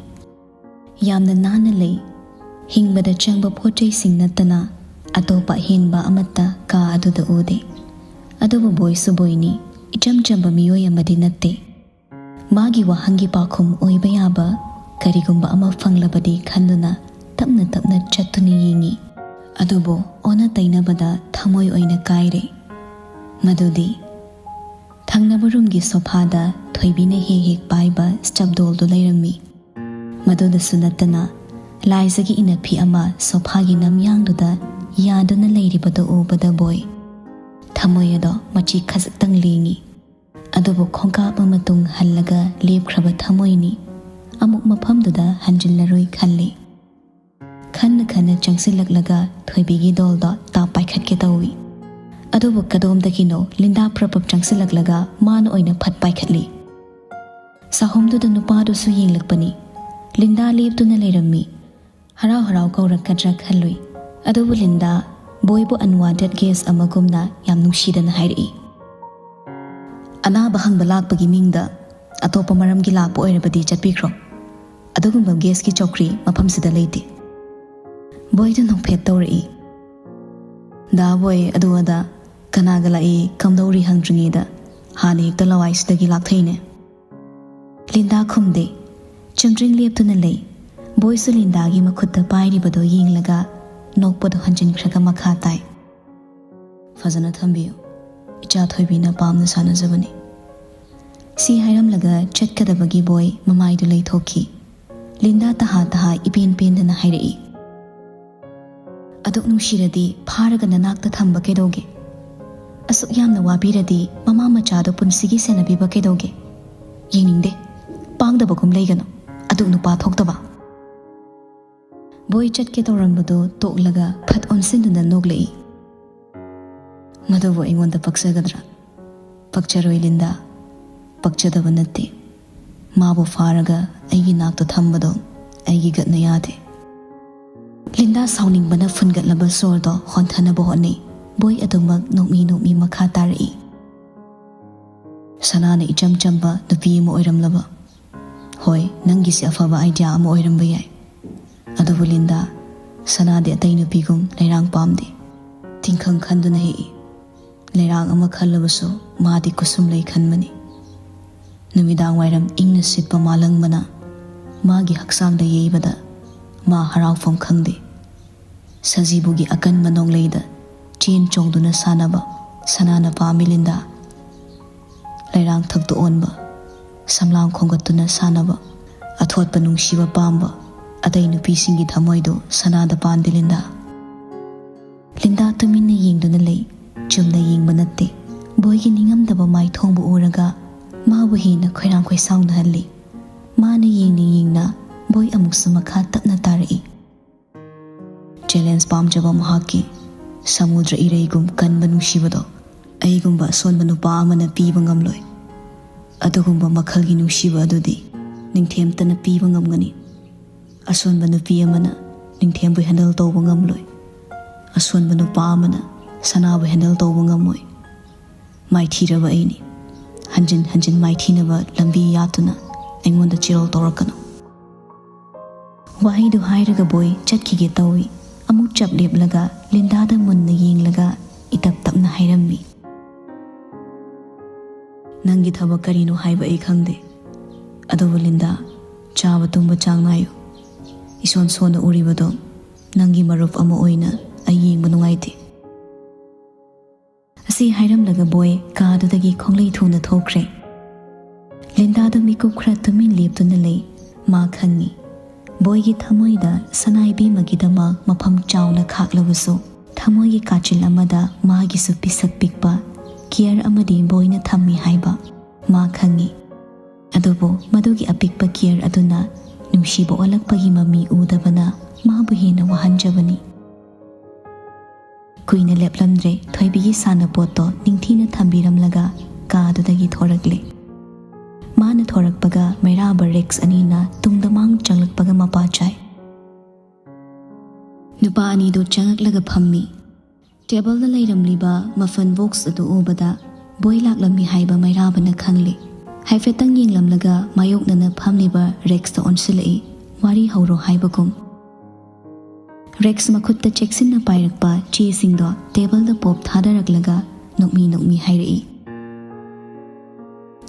ꯌꯥꯝꯅ ꯅꯥꯟꯅ ꯂꯩ꯫ ꯍꯤꯡꯕꯗ ꯆꯪꯕ ꯄꯣꯠ ꯆꯩꯁꯤꯡ ꯅꯠꯇꯅ ꯑꯇꯣꯞꯄ ꯑꯍꯦꯟꯕ ꯑꯃꯠꯇ ꯀꯥ ꯑꯗꯨꯗ ꯎꯗꯦ꯫ ꯑꯗꯨꯕꯨ ꯕꯣꯏꯁꯨ ꯕꯣꯏꯅꯤ, ꯏꯆꯝ ꯆꯝꯕ ꯃꯤꯑꯣꯏ ꯑꯃꯗꯤ ꯅꯠꯇꯦ꯫ ꯃꯥꯒꯤ ꯋꯥꯍꯪꯒꯤ ꯄꯥꯎꯈꯨꯝ ꯑꯣꯏꯕ ꯌꯥꯕ ꯀꯔꯤꯒꯨꯝꯕ ꯑꯃ ꯐꯪꯂꯕꯗꯤ ꯈꯟꯗꯨꯅ ꯇꯞꯅ ꯇꯞꯅ ꯆꯠꯇꯨꯅ ꯌꯦꯡꯉꯤ꯫ ꯑꯗꯨꯕꯨ ꯑꯣꯟꯅ ꯇꯩꯅꯕꯗ ꯊꯃꯣꯏ ꯑꯣꯏꯅ ꯀꯥꯏꯔꯦ꯫ ꯃꯗꯨꯗꯤ ꯊꯪꯅꯕ ꯔꯨꯝꯒꯤ ꯁꯣꯐꯥꯗ ꯊꯣꯏꯕꯤꯅ ꯍꯦꯛ ꯍꯦꯛ ꯄꯥꯏꯕ ꯁ꯭ꯇꯞ ꯗꯣꯜꯗꯨ ꯂꯩꯔꯝꯃꯤ꯫ ꯃꯗꯨꯗꯁꯨ ꯅꯠꯇꯅ ꯂꯥꯏꯖꯒꯤ ꯏꯅꯐꯤ ꯑꯃ ꯁꯣꯐꯥꯒꯤ ꯅꯝꯌꯥꯡꯗꯨꯗ ꯌꯥꯗꯨꯅ ꯂꯩꯔꯤꯕꯗꯨ ꯎꯕꯗ ꯕꯣꯏ ꯊꯃꯣꯏ ꯑꯗꯣ ꯃꯆꯤ ꯈꯖꯤꯛꯇꯪ ꯂꯦꯡꯉꯤ꯫ ꯑꯗꯨꯕꯨ ꯈꯣꯡꯀꯥꯞ ꯑꯃ ꯇꯨꯡ ꯍꯜꯂꯒ ꯂꯦꯞꯈ꯭ꯔꯕ ꯊꯃꯣꯏꯅꯤ꯫ ꯑꯃꯨꯛ ꯃꯐꯝꯗꯨꯗ ꯍꯟꯖꯤꯜꯂꯔꯣꯏ ꯈꯜꯂꯤ꯫ ꯈꯟꯅ ꯈꯟꯅ ꯆꯪꯁꯤꯜꯂꯛꯂꯒ ꯊꯣꯏꯕꯤꯒꯤ ꯗꯣꯜꯗꯣ ꯇꯥꯞ ꯄꯥꯏꯈꯠꯀꯦ ꯇꯧꯏ꯫ ꯑꯗꯨꯕꯨ ꯀꯗꯣꯝꯗꯒꯤꯅꯣ ꯂꯤꯟꯗꯥ ꯄ꯭ꯔꯞ ꯄ꯭ꯔꯞ ꯆꯪꯁꯤꯜꯂꯛꯂꯒ ꯃꯥꯅ ꯑꯣꯏꯅ ꯐꯠ ꯄꯥꯏꯈꯠꯂꯤ꯫ ꯁꯥꯍꯣꯝꯗꯨꯗ ꯅꯨꯄꯥꯗꯨꯁꯨ ꯌꯦꯡꯂꯛꯄꯅꯤ꯫ ꯂꯤꯟꯗꯥ ꯂꯦꯞꯇꯨꯅ ꯂꯩꯔꯝꯃꯤ꯫ ꯍꯔꯥꯎ ꯍꯔꯥꯎ ꯀꯧꯔꯛꯀꯗ꯭ꯔꯥ ꯈꯜꯂꯨꯏ꯫ ꯑꯗꯨꯕꯨ ꯂꯤꯟꯗꯥ ꯕꯣꯏꯕꯨ unwanted guest ꯑꯃꯒꯨꯝꯅ ꯌꯥꯝ ꯅꯨꯡꯁꯤꯗꯅ ꯍꯥꯏꯔꯛꯏ, "ꯑꯅꯥꯕ ꯍꯪꯕ ꯂꯥꯛꯄꯒꯤ ꯃꯤꯡꯗ ꯑꯇꯣꯞꯄ ꯃꯔꯝꯒꯤ ꯂꯥꯛꯄ ꯑꯣꯏꯔꯕꯗꯤ ꯆꯠꯄꯤꯈ꯭ꯔꯣ꯫ ꯑꯗꯨꯒꯨꯝꯕ guestꯀꯤ ꯆꯧꯀ꯭ꯔꯤ ꯃꯐꯝꯁꯤꯗ ꯂꯩꯇꯦ꯫" ꯕꯣꯏꯗꯨ ꯅꯣꯛꯐꯦꯠ ꯇꯧꯔꯛꯏ꯫ "ꯗꯥ ꯕꯣꯏ, ꯑꯗꯨ ꯑꯗꯥ ꯀꯅꯥꯒ ꯂꯥꯛꯏ ꯀꯝꯗꯧꯔꯤ ꯍꯪꯗ꯭ꯔꯤꯉꯩꯗ ꯍꯥꯟꯅ ꯍꯦꯛꯇ ꯂꯋꯥꯏꯁꯤꯗꯒꯤ ꯂꯥꯛꯊꯩꯅꯦ꯫" ꯂꯤꯟꯗꯥ ꯈꯨꯝꯗꯦ꯫ ꯆꯨꯝꯗ꯭ꯔꯤꯡ ꯂꯦꯞꯇꯨꯅ ꯂꯩ꯫ ꯕꯣꯏꯁꯨ ꯂꯤꯟꯗꯥꯒꯤ ꯃꯈꯨꯠꯇ ꯄꯥꯏꯔꯤꯕꯗꯣ ꯌꯦꯡꯂꯒ ꯅꯣꯛꯄꯗꯣ ꯍꯟꯖꯤꯟꯈ꯭ꯔꯒ ꯃꯈꯥ ꯇꯥꯏ, "ꯐꯖꯅ ꯊꯝꯕꯤꯌꯨ꯫ ꯏꯆꯥ ꯊꯣꯏꯕꯤꯅ ꯄꯥꯝꯅ ꯁꯥꯟꯅꯖꯕꯅꯤ꯫" ꯁꯤ ꯍꯥꯏꯔꯝꯂꯒ ꯆꯠꯀꯗꯕꯒꯤ ꯕꯣꯏ ꯃꯃꯥꯏꯗꯨ ꯂꯩꯊꯣꯛꯈꯤ꯫ ꯂꯤꯟꯗꯥ ꯇꯍꯥ ꯇꯍꯥ ꯏꯄꯦꯟ ꯄꯦꯟꯗꯅ ꯍꯥꯏꯔꯛꯏ, ꯑꯗꯨꯛ ꯅꯨꯡꯁꯤꯔꯗꯤ ꯐꯥꯔꯒ ꯅꯅꯥꯛꯇ ꯊꯝꯕ ꯀꯩꯗꯧꯒꯦ? ꯑꯁꯨꯛ ꯌꯥꯝꯅ ꯋꯥꯕꯤꯔꯗꯤ ꯃꯃꯥ ꯃꯆꯥꯗꯣ ꯄꯨꯟꯁꯤꯒꯤ ꯁꯦꯟꯅꯕꯤꯕ ꯀꯩꯗꯧꯒꯦ? ꯌꯦꯡꯅꯤꯡꯗꯦ꯫ ꯄꯥꯡꯗꯕꯒꯨꯝ ꯂꯩꯒꯅꯨ꯫ ꯑꯗꯨꯛ ꯅꯨꯄꯥ ꯊꯣꯛꯇꯕ꯫ ꯕꯣꯏ ꯆꯠꯀꯦ ꯇꯧꯔꯝꯕꯗꯣ ꯇꯣꯛꯂꯒ ꯐꯠ ꯑꯣꯟꯁꯤꯟꯗꯨꯅ ꯅꯣꯛꯂꯛꯏ꯫ ꯃꯗꯨꯕꯨ ꯑꯩꯉꯣꯟꯗ ꯄꯛꯆꯒꯗ꯭ꯔꯥ? ꯄꯛꯆꯔꯣꯏ ꯂꯤꯟꯗꯥ, ꯄꯛꯆꯗꯕ ꯅꯠꯇꯦ꯫ ꯃꯥꯕꯨ ꯐꯥꯔꯒ ꯑꯩꯒꯤ ꯅꯥꯛꯇ ꯊꯝꯕꯗꯣ ꯑꯩꯒꯤ ꯒꯠꯅ ꯌꯥꯗꯦ꯫ ꯂꯤꯟꯗꯥ ꯁꯥꯎꯅꯤꯡꯕꯅ ꯐꯨꯟꯒꯠꯂꯕ ꯁꯣꯔꯗꯣ ꯍꯣꯟꯊꯅꯕ ꯍꯣꯠꯅꯩ꯫ ꯕꯣꯏ ꯑꯗꯨꯃꯛ ꯅꯣꯛꯃꯤ ꯅꯣꯛꯃꯤ ꯃꯈꯥ ꯇꯥꯔꯛꯏ꯫ ꯁꯅꯥꯅ ꯏꯆꯝ ꯆꯝꯕ ꯅꯨꯄꯤ ꯑꯃ ꯑꯣꯏꯔꯝꯂꯕ꯫ ꯍꯣꯏ, ꯅꯪꯒꯤꯁꯦ ꯑꯐꯕ idea ꯑꯃ ꯑꯣꯏꯔꯝꯕ ꯌꯥꯏ꯫ ꯑꯗꯨꯕꯨ ꯂꯤꯟꯗꯥ, ꯁꯅꯥꯗꯤ ꯑꯇꯩ ꯅꯨꯄꯤꯒꯨꯝ ꯂꯩꯔꯥꯡ ꯄꯥꯝꯗꯦ꯫ ꯇꯤꯡꯈꯪ ꯈꯟꯗꯨꯅ ꯍꯦꯛꯏ꯫ ꯂꯩꯔꯥꯡ ꯑꯃ ꯈꯜꯂꯕꯁꯨ ꯃꯥꯗꯤ ꯀꯨꯁꯨꯝ ꯂꯩ ꯈꯟꯕꯅꯤ꯫ ꯅꯨꯃꯤꯗꯥꯡ ꯋꯥꯏꯔꯝ ꯏꯪꯅ ꯁꯤꯠꯄ ꯃꯥꯂꯪꯕꯅ ꯃꯥꯒꯤ ꯍꯛꯆꯥꯡꯗ ꯌꯩꯕꯗ ꯃꯥ ꯍꯔꯥꯎꯐꯝ ꯈꯪꯗꯦ꯫ ꯁꯖꯤꯕꯨꯒꯤ ꯑꯀꯟꯕ ꯅꯣꯡꯂꯩꯗ ꯆꯦꯟ ꯆꯣꯡꯗꯨꯅ ꯁꯥꯟꯅꯕ ꯁꯅꯥꯅ ꯄꯥꯝꯃꯤ ꯂꯤꯟꯗꯥ꯫ ꯂꯩꯔꯥꯡ ꯊꯛꯇ ꯑꯣꯟꯕ, ꯁꯝꯂꯥꯡ ꯈꯣꯝꯒꯠꯇꯨꯅ ꯁꯥꯟꯅꯕ, ꯑꯊꯣꯠꯄ ꯅꯨꯡꯁꯤꯕ ꯄꯥꯝꯕ ꯑꯇꯩ ꯅꯨꯄꯤꯁꯤꯡꯒꯤ ꯊꯃꯣꯏꯗꯨ ꯁꯅꯥꯗ ꯄꯥꯟꯗꯦ ꯂꯤꯟꯗꯥ꯫ ꯂꯤꯟꯗꯥ ꯇꯨꯃꯤꯟꯅ ꯌꯦꯡꯗꯨꯅ ꯂꯩ꯫ ꯆꯨꯝꯅ ꯌꯦꯡꯕ ꯅꯠꯇꯦ꯫ ꯕꯣꯏꯒꯤ ꯅꯤꯡꯉꯝꯗꯕ ꯃꯥꯏꯊꯣꯡꯕꯨ ꯎꯔꯒ ꯃꯥꯕꯨ ꯍꯦꯟꯅ ꯈꯣꯏꯔꯥꯡ ꯈꯣꯏꯁꯥꯎꯅꯍꯜꯂꯤ꯫ ꯃꯥꯅ ꯌꯦꯡꯅ ꯌꯦꯡꯅ ꯕꯣꯏ ꯑꯃꯨꯛꯁꯨ ꯃꯈꯥ ꯇꯞꯅ ꯇꯥꯔꯛꯏ꯫ Challenge ꯄꯥꯝꯖꯕ ꯃꯍꯥꯛꯀꯤ ꯁꯃꯨꯗ꯭ꯔ ꯏꯔꯩꯒꯨꯝ ꯀꯟꯕ ꯅꯨꯡꯁꯤꯕꯗꯣ ꯑꯩꯒꯨꯝꯕ ꯑꯁꯣꯟꯕ ꯅꯨꯄꯥ ꯑꯃꯅ ꯄꯤꯕ ꯉꯝꯂꯣꯏ꯫ ꯑꯗꯨꯒꯨꯝꯕ ꯃꯈꯜꯒꯤ ꯅꯨꯡꯁꯤꯕ ꯑꯗꯨꯗꯤ ꯅꯤꯡꯊꯦꯝꯇꯅ ꯄꯤꯕ ꯉꯝꯒꯅꯤ꯫ ꯑꯁꯣꯟꯕ ꯅꯨꯄꯤ ꯑꯃꯅ ꯅꯤꯡꯊꯦꯝꯕꯨ handle ꯇꯧꯕ ꯉꯝꯂꯣꯏ꯫ ꯑꯁꯣꯟꯕ ꯅꯨꯄꯥ ꯑꯃꯅ ꯁꯅꯥꯕꯨ handle ꯇꯧꯕ ꯉꯝꯃꯣꯏ꯫ ꯃꯥꯏꯊꯤꯔꯕ ꯑꯩꯅꯤ꯫ ꯍꯟꯖꯤꯟ ꯍꯟꯖꯤꯟ ꯃꯥꯏꯊꯤꯅꯕ ꯂꯝꯕꯤ ꯌꯥꯠꯇꯨꯅ ꯑꯩꯉꯣꯟꯗ ꯆꯤꯔꯣꯜ ꯇꯧꯔꯛꯀꯅꯨ꯫ ꯋꯥꯍꯩꯗꯨ ꯍꯥꯏꯔꯒ ꯕꯣꯏ ꯆꯠꯈꯤꯒꯦ ꯇꯧꯏ꯫ ꯑꯃꯨꯛ ꯆꯞ ꯂꯦꯞꯂꯒ ꯂꯤꯟꯗꯥꯗ ꯃꯨꯟꯅ ꯌꯦꯡꯂꯒ ꯏꯇꯞ ꯇꯞꯅ ꯍꯥꯏꯔꯝꯃꯤ꯫ ꯅꯪꯒꯤ ꯊꯕꯛ ꯀꯔꯤꯅꯣ ꯍꯥꯏꯕ ꯑꯩ ꯈꯪꯗꯦ꯫ ꯑꯗꯨꯕꯨ ꯂꯤꯟꯗꯥ, ꯆꯥꯕ ꯇꯨꯝꯕ ꯆꯥꯡ ꯅꯥꯏꯌꯨ꯫ ꯏꯁꯣꯟ ꯁꯣꯟꯅ ꯎꯔꯤꯕꯗꯣ ꯅꯪꯒꯤ ꯃꯔꯨꯞ ꯑꯃ ꯑꯣꯏꯅ ꯑꯩ ꯌꯦꯡꯕ ꯅꯨꯡꯉꯥꯏꯇꯦ꯫ ꯑꯁꯤ ꯍꯥꯏꯔꯝꯂꯒ ꯕꯣꯏ ꯀꯥꯗꯨꯗꯒꯤ ꯈꯣꯡꯂꯩ ꯊꯨꯅ ꯊꯣꯛꯈ꯭ꯔꯦ꯫ ꯂꯤꯟꯗꯥꯗ ꯃꯤꯀꯨꯞ ꯈꯔ ꯇꯨꯃꯤꯟ ꯂꯦꯞꯇꯨꯅ ꯂꯩ꯫ ꯃꯥ ꯈꯪꯉꯤ꯫ ꯕꯣꯏꯒꯤ ꯊꯃꯣꯏꯗ ꯁꯅꯥ ꯏꯕꯦꯝꯃꯒꯤꯗꯃꯛ ꯃꯐꯝ ꯆꯥꯎꯅ ꯈꯥꯛꯂꯕꯁꯨ, ꯊꯃꯣꯏꯒꯤ ꯀꯥꯆꯤꯜ ꯑꯃꯗ ꯃꯥꯒꯤꯁꯨ ꯄꯤꯁꯛ ꯄꯤꯛꯄ ꯀꯤꯌꯔ ꯑꯃꯗꯤ ꯕꯣꯏꯅ ꯊꯝꯃꯤ ꯍꯥꯏꯕ ꯃꯥ ꯈꯪꯏ꯫ ꯑꯗꯨꯕꯨ ꯃꯗꯨꯒꯤ ꯑꯄꯤꯛꯄ ꯀꯤꯌꯔ ꯑꯗꯨꯅ ꯅꯨꯡꯁꯤꯕ ꯑꯣꯜꯂꯛꯄꯒꯤ ꯃꯃꯤ ꯎꯗꯕꯅ ꯃꯥꯕꯨ ꯍꯦꯟꯅ ꯋꯥꯍꯟꯖꯕꯅꯤ꯫ ꯀꯨꯏꯅ ꯂꯦꯞꯂꯝꯗ꯭ꯔꯦ, ꯊꯣꯏꯕꯤꯒꯤ ꯁꯥꯟꯅꯄꯣꯠꯇꯣ ꯅꯤꯡꯊꯤꯅ ꯊꯝꯕꯤꯔꯝꯂꯒ ꯀꯥꯗꯨꯗꯒꯤ ꯊꯣꯔꯛꯂꯦ꯫ ꯃꯥꯅ ꯊꯣꯔꯛꯄꯒ ꯃꯩꯔꯥꯕ ꯔꯦꯛꯁ ꯑꯅꯤꯅ ꯇꯨꯡꯗ ꯃꯥꯡ ꯆꯪꯂꯛꯄꯒ ꯃꯄꯥ ꯆꯥꯏ꯫ ꯅꯨꯄꯥ ꯑꯅꯤꯗꯨ ꯆꯪꯂꯛꯂꯒ ꯐꯝꯃꯤ꯫ ꯇꯦꯕꯜꯗ ꯂꯩꯔꯝꯂꯤꯕ ꯃꯐꯟ ꯕꯣꯛꯁ ꯑꯗꯨ ꯎꯕꯗ ꯕꯣꯏ ꯂꯥꯛꯂꯝꯃꯤ ꯍꯥꯏꯕ ꯃꯩꯔꯥꯕꯅ ꯈꯪꯂꯦ꯫ ꯍꯥꯏꯐꯦꯠꯇꯪ ꯌꯦꯡꯂꯝꯂꯒ ꯃꯥꯌꯣꯛꯅꯅ ꯐꯝꯂꯤꯕ ꯔꯦꯛꯁꯇ ꯑꯣꯟꯁꯤꯜꯂꯛꯏ, ꯋꯥꯔꯤ ꯍꯧꯔꯣ ꯍꯥꯏꯕꯒꯨꯝ꯫ ꯔꯦꯛꯁ ꯃꯈꯨꯠꯇ ꯆꯦꯛꯁꯤꯟꯅ ꯄꯥꯏꯔꯛꯄ ꯆꯦꯁꯤꯡꯗꯣ ꯇꯦꯕꯜꯗ ꯄꯣꯞ ꯊꯥꯗꯔꯛꯂꯒ ꯅꯣꯛꯃꯤ ꯅꯣꯛꯃꯤ ꯍꯥꯏꯔꯛꯏ,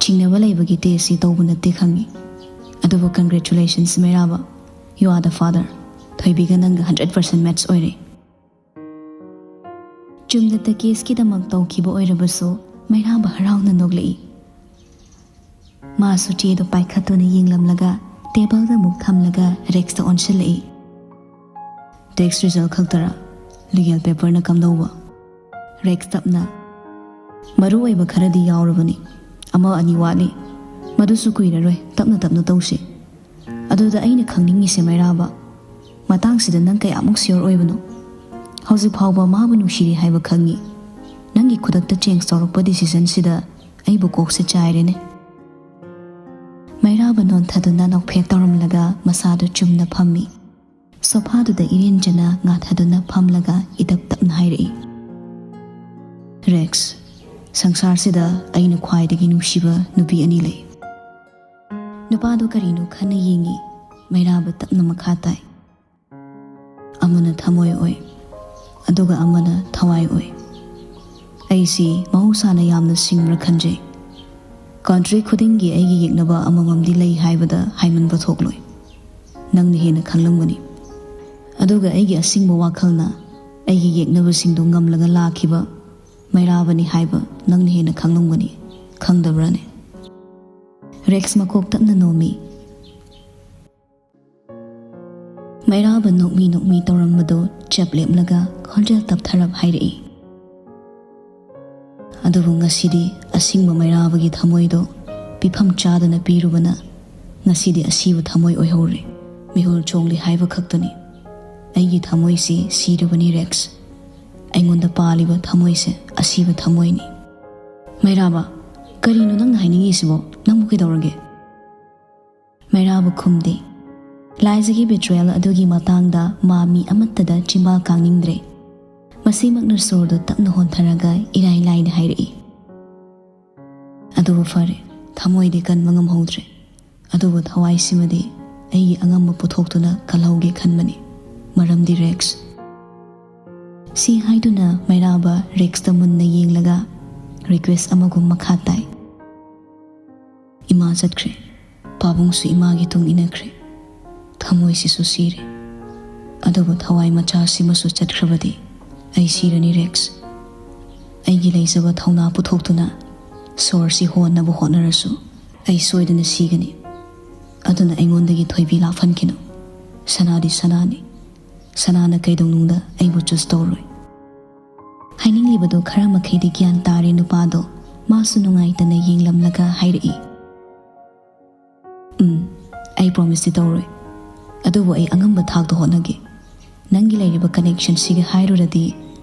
"ꯆꯤꯡꯅꯕ ꯂꯩꯕꯒꯤ ꯇꯦꯁꯁꯤ ꯇꯧꯕ ꯅꯠꯇꯦ ꯈꯪꯉꯤ, ꯑꯗꯨꯕꯨ congratulations ꯃꯩꯔꯥꯕ, you are the father꯫ ꯊꯣꯏꯕꯤꯒ ꯅꯪꯒ hundred percent match ꯑꯣꯏꯔꯦ꯫" ꯆꯨꯝꯅꯇ ꯀꯦꯁꯀꯤꯗꯃꯛ ꯇꯧꯈꯤꯕ ꯑꯣꯏꯔꯕꯁꯨ ꯃꯩꯔꯥꯕ ꯍꯔꯥꯎꯅ ꯅꯣꯛꯂꯛꯏ꯫ ꯃꯥꯁꯨ ꯆꯦꯗꯣ ꯄꯥꯏꯈꯠꯇꯨꯅ ꯌꯦꯡꯂꯝꯂꯒ ꯇꯦꯕꯜꯗ ꯑꯃꯨꯛ ꯊꯝꯂꯒ ꯔꯦꯛꯁꯇ ꯑꯣꯟꯁꯤꯜꯂꯛꯏ꯫ "Test result ꯈꯛꯇꯔꯥ? Legal paperꯅ ꯀꯝꯗꯧꯕ?" ꯔꯦꯛꯁ ꯇꯞꯅ, "ꯃꯔꯨ ꯑꯣꯏꯕ ꯈꯔꯗꯤ ꯌꯥꯎꯔꯕꯅꯤ, ꯑꯃ ꯑꯅꯤ ꯋꯥꯠꯂꯤ, ꯃꯗꯨꯁꯨ ꯀꯨꯏꯔꯔꯣꯏ, ꯇꯞꯅ ꯇꯞꯅ ꯇꯧꯁꯤ꯫ ꯑꯗꯨꯗ ꯑꯩꯅ ꯈꯪꯅꯤꯡꯉꯤꯁꯦ ꯃꯩꯔꯥꯕ, ꯃꯇꯥꯡꯁꯤꯗ ꯅꯪ ꯀꯌꯥꯃꯨꯛ ꯁꯤꯌꯣꯔ ꯑꯣꯏꯕꯅꯣ? ꯍꯧꯖꯤꯛ ꯐꯥꯎꯕ ꯃꯥꯕꯨ ꯅꯨꯡꯁꯤꯔꯤ ꯍꯥꯏꯕ ꯈꯪꯉꯤ꯫ ꯅꯪꯒꯤ ꯈꯨꯗꯛꯇ ꯆꯦꯟꯖ ꯇꯧꯔꯛꯄ ꯗꯤꯁꯤꯖꯟꯁꯤꯗ ꯑꯩꯕꯨ ꯀꯣꯛꯁꯦ ꯆꯥꯏꯔꯦꯅꯦ꯫" ꯃꯩꯔꯥꯕ ꯅꯣꯟꯊꯗꯨꯅ ꯅꯣꯛꯐꯦꯠ ꯇꯧꯔꯝꯂꯒ ꯃꯁꯥꯗꯨ ꯆꯨꯝꯅ ꯐꯝꯃꯤ꯫ ꯁꯣꯐꯥꯗꯨꯗ ꯏꯔꯦꯟꯖꯅ ꯉꯥꯊꯗꯨꯅ ꯐꯝꯂꯒ ꯏꯇꯞ ꯇꯞꯅ ꯍꯥꯏꯔꯛꯏ, "ꯔꯦꯛꯁ, ꯁꯪꯁꯥꯔꯁꯤꯗ ꯑꯩꯅ ꯈ꯭ꯋꯥꯏꯗꯒꯤ ꯅꯨꯡꯁꯤꯕ ꯅꯨꯄꯤ ꯑꯅꯤ ꯂꯩ꯫" ꯅꯨꯄꯥꯗꯨ ꯀꯔꯤꯅꯣ ꯈꯟꯅ ꯌꯦꯡꯉꯤ꯫ ꯃꯩꯔꯥꯕ ꯇꯞꯅ ꯃꯈꯥ ꯇꯥꯏ, "ꯑꯃꯅ ꯊꯃꯣꯏ ꯑꯣꯏ, ꯑꯗꯨꯒ ꯑꯃꯅ ꯊꯋꯥꯏ ꯑꯣꯏ꯫ ꯑꯩꯁꯤ ꯃꯍꯧꯁꯥꯅ ꯌꯥꯝꯅ ꯁꯤꯡꯕ꯭ꯔꯥ ꯈꯟꯖꯩ꯫ ꯀꯟꯇ꯭ꯔꯤ ꯈꯨꯗꯤꯡꯒꯤ ꯑꯩꯒꯤ ꯌꯦꯛꯅꯕ ꯑꯃꯃꯝꯗꯤ ꯂꯩ ꯍꯥꯏꯕꯗ ꯍꯥꯏꯃꯟꯕ ꯊꯣꯛꯂꯣꯏ꯫ ꯅꯪꯅ ꯍꯦꯟꯅ ꯈꯪꯂꯝꯒꯅꯤ꯫ ꯑꯗꯨꯒ ꯑꯩꯒꯤ ꯑꯁꯤꯡꯕ ꯋꯥꯈꯜꯅ ꯑꯩꯒꯤ ꯌꯦꯛꯅꯕꯁꯤꯡꯗꯨ ꯉꯝꯂꯒ ꯂꯥꯛꯈꯤꯕ ꯃꯩꯔꯥꯕꯅꯤ ꯍꯥꯏꯕ ꯅꯪꯅ ꯍꯦꯟꯅ ꯈꯪꯂꯝꯒꯅꯤ, ꯈꯪꯗꯕ꯭ꯔꯥꯅꯦ?" ꯔꯦꯛꯁ ꯃꯀꯣꯛ ꯇꯞꯅ ꯅꯣꯝꯃꯤ꯫ ꯃꯩꯔꯥꯕ ꯅꯣꯛꯃꯤ ꯅꯣꯛꯃꯤ ꯇꯧꯔꯝꯕꯗꯣ ꯆꯞ ꯂꯦꯞꯂꯒ ꯈꯣꯟꯖꯦꯜ ꯇꯞꯊꯔꯞ ꯍꯥꯏꯔꯛꯏ꯫ ꯑꯗꯨꯕꯨ ꯉꯁꯤꯗꯤ ꯑꯁꯤꯡꯕ ꯃꯩꯔꯥꯕꯒꯤ ꯊꯃꯣꯏꯗꯣ ꯄꯤꯐꯝ ꯆꯥꯗꯅ ꯄꯤꯔꯨꯕꯅ ꯉꯁꯤꯗꯤ ꯑꯁꯤꯕ ꯊꯃꯣꯏ ꯑꯣꯏꯍꯧꯔꯦ꯫ ꯃꯤꯍꯨꯜ ꯆꯣꯡꯂꯤ ꯍꯥꯏꯕ ꯈꯛꯇꯅꯤ꯫ ꯑꯩꯒꯤ ꯊꯃꯣꯏꯁꯤ ꯁꯤꯔꯕꯅꯤ ꯔꯦꯛꯁ꯫ ꯑꯩꯉꯣꯟꯗ ꯄꯥꯜꯂꯤꯕ ꯊꯃꯣꯏꯁꯦ ꯑꯁꯤꯕ ꯊꯃꯣꯏꯅꯤ꯫ ꯃꯩꯔꯥꯕ, ꯀꯔꯤꯅꯣ ꯅꯪꯅ ꯍꯥꯏꯅꯤꯡꯉꯤꯁꯤꯕꯣ? ꯅꯪꯕꯨ ꯀꯩꯗꯧꯔꯒꯦ? ꯃꯩꯔꯥꯕ ꯈꯨꯝꯗꯦ꯫ ꯂꯥꯏꯖꯒꯤ ꯕꯤꯇ꯭ꯔꯦꯜ ꯑꯗꯨꯒꯤ ꯃꯇꯥꯡꯗ ꯃꯥ ꯃꯤ ꯑꯃꯠꯇꯗ ꯆꯤꯝꯕꯥꯜ ꯀꯥꯡꯅꯤꯡꯗ꯭ꯔꯦ꯫ ꯃꯁꯤꯃꯛꯅ ꯁꯣꯔꯗꯨ ꯇꯞꯅ ꯍꯣꯟꯊꯔꯒ ꯏꯔꯥꯏ ꯂꯥꯏꯅ ꯍꯥꯏꯔꯛꯏ꯫ ꯑꯗꯨꯕꯨ ꯐꯔꯦ, ꯊꯃꯣꯏꯗꯤ ꯀꯟꯕ ꯉꯝꯍꯧꯗ꯭ꯔꯦ꯫ ꯑꯗꯨꯕꯨ ꯊꯋꯥꯏꯁꯤꯃꯗꯤ ꯑꯩꯒꯤ ꯑꯉꯝꯕ ꯄꯨꯊꯣꯛꯇꯨꯅ ꯀꯜꯍꯧꯒꯦ ꯈꯟꯕꯅꯤ꯫ ꯃꯔꯝꯗꯤ ꯔꯦꯛꯁ꯫ ꯁꯤ ꯍꯥꯏꯗꯨꯅ ꯃꯩꯔꯥꯕ ꯔꯦꯛꯁꯇ ꯃꯨꯟꯅ ꯌꯦꯡꯂꯒ ꯔꯤꯀ꯭ꯋꯦꯁ ꯑꯃꯒꯨꯝ ꯃꯈꯥ ꯇꯥꯏ꯫ ꯏꯃꯥ ꯆꯠꯈ꯭ꯔꯦ꯫ ꯄꯥꯕꯨꯡꯁꯨ ꯏꯃꯥꯒꯤ ꯇꯨꯡ ꯏꯟꯅꯈ꯭ꯔꯦ꯫ ꯊꯃꯣꯏꯁꯤꯁꯨ ꯁꯤꯔꯦ꯫ ꯑꯗꯨꯕꯨ ꯊꯋꯥꯏ ꯃꯆꯥꯁꯤꯃꯁꯨ ꯆꯠꯈ꯭ꯔꯕꯗꯤ ꯑꯩ ꯁꯤꯔꯅꯤ ꯔꯦꯛꯁ꯫ ꯑꯩꯒꯤ ꯂꯩꯖꯕ ꯊꯧꯅꯥ ꯄꯨꯊꯣꯛꯇꯨꯅ ꯁꯣꯔꯁꯤ ꯍꯣꯟꯅꯕ ꯍꯣꯠꯅꯔꯁꯨ ꯑꯩ ꯁꯣꯏꯗꯅ ꯁꯤꯒꯅꯤ꯫ ꯑꯗꯨꯅ ꯑꯩꯉꯣꯟꯗꯒꯤ ꯊꯣꯏꯕꯤ ꯂꯥꯛꯍꯟꯈꯤꯅꯨ꯫ ꯁꯅꯥꯗꯤ ꯁꯅꯥꯅꯤ꯫ ꯁꯅꯥꯅ ꯀꯩꯗꯧꯅꯨꯡꯗ ꯑꯩꯕꯨ ꯆꯨꯁ ꯇꯧꯔꯣꯏ꯫ ꯍꯥꯏꯅꯤꯡꯂꯤꯕꯗꯨ ꯈꯔ ꯃꯈꯩꯗꯤ ꯒ꯭ꯌꯥꯟ ꯇꯥꯔꯦ ꯅꯨꯄꯥꯗꯣ꯫ ꯃꯥꯁꯨ ꯅꯨꯡꯉꯥꯏꯇꯅ ꯌꯦꯡꯂꯝꯂꯒ ꯍꯥꯏꯔꯛꯏ꯫ ꯎꯝ, ꯑꯩ ꯄ꯭ꯔꯣꯃꯤꯁꯇꯤ ꯇꯧꯔꯣꯏ꯫ ꯑꯗꯨꯕꯨ ꯑꯩ ꯑꯉꯝꯕ ꯊꯥꯛꯇ ꯍꯣꯠꯅꯒꯦ꯫ ꯅꯪꯒꯤ ꯂꯩꯔꯤꯕ ꯀꯅꯦꯛꯁꯟꯁꯤꯒ ꯍꯥꯏꯔꯨꯔꯗꯤ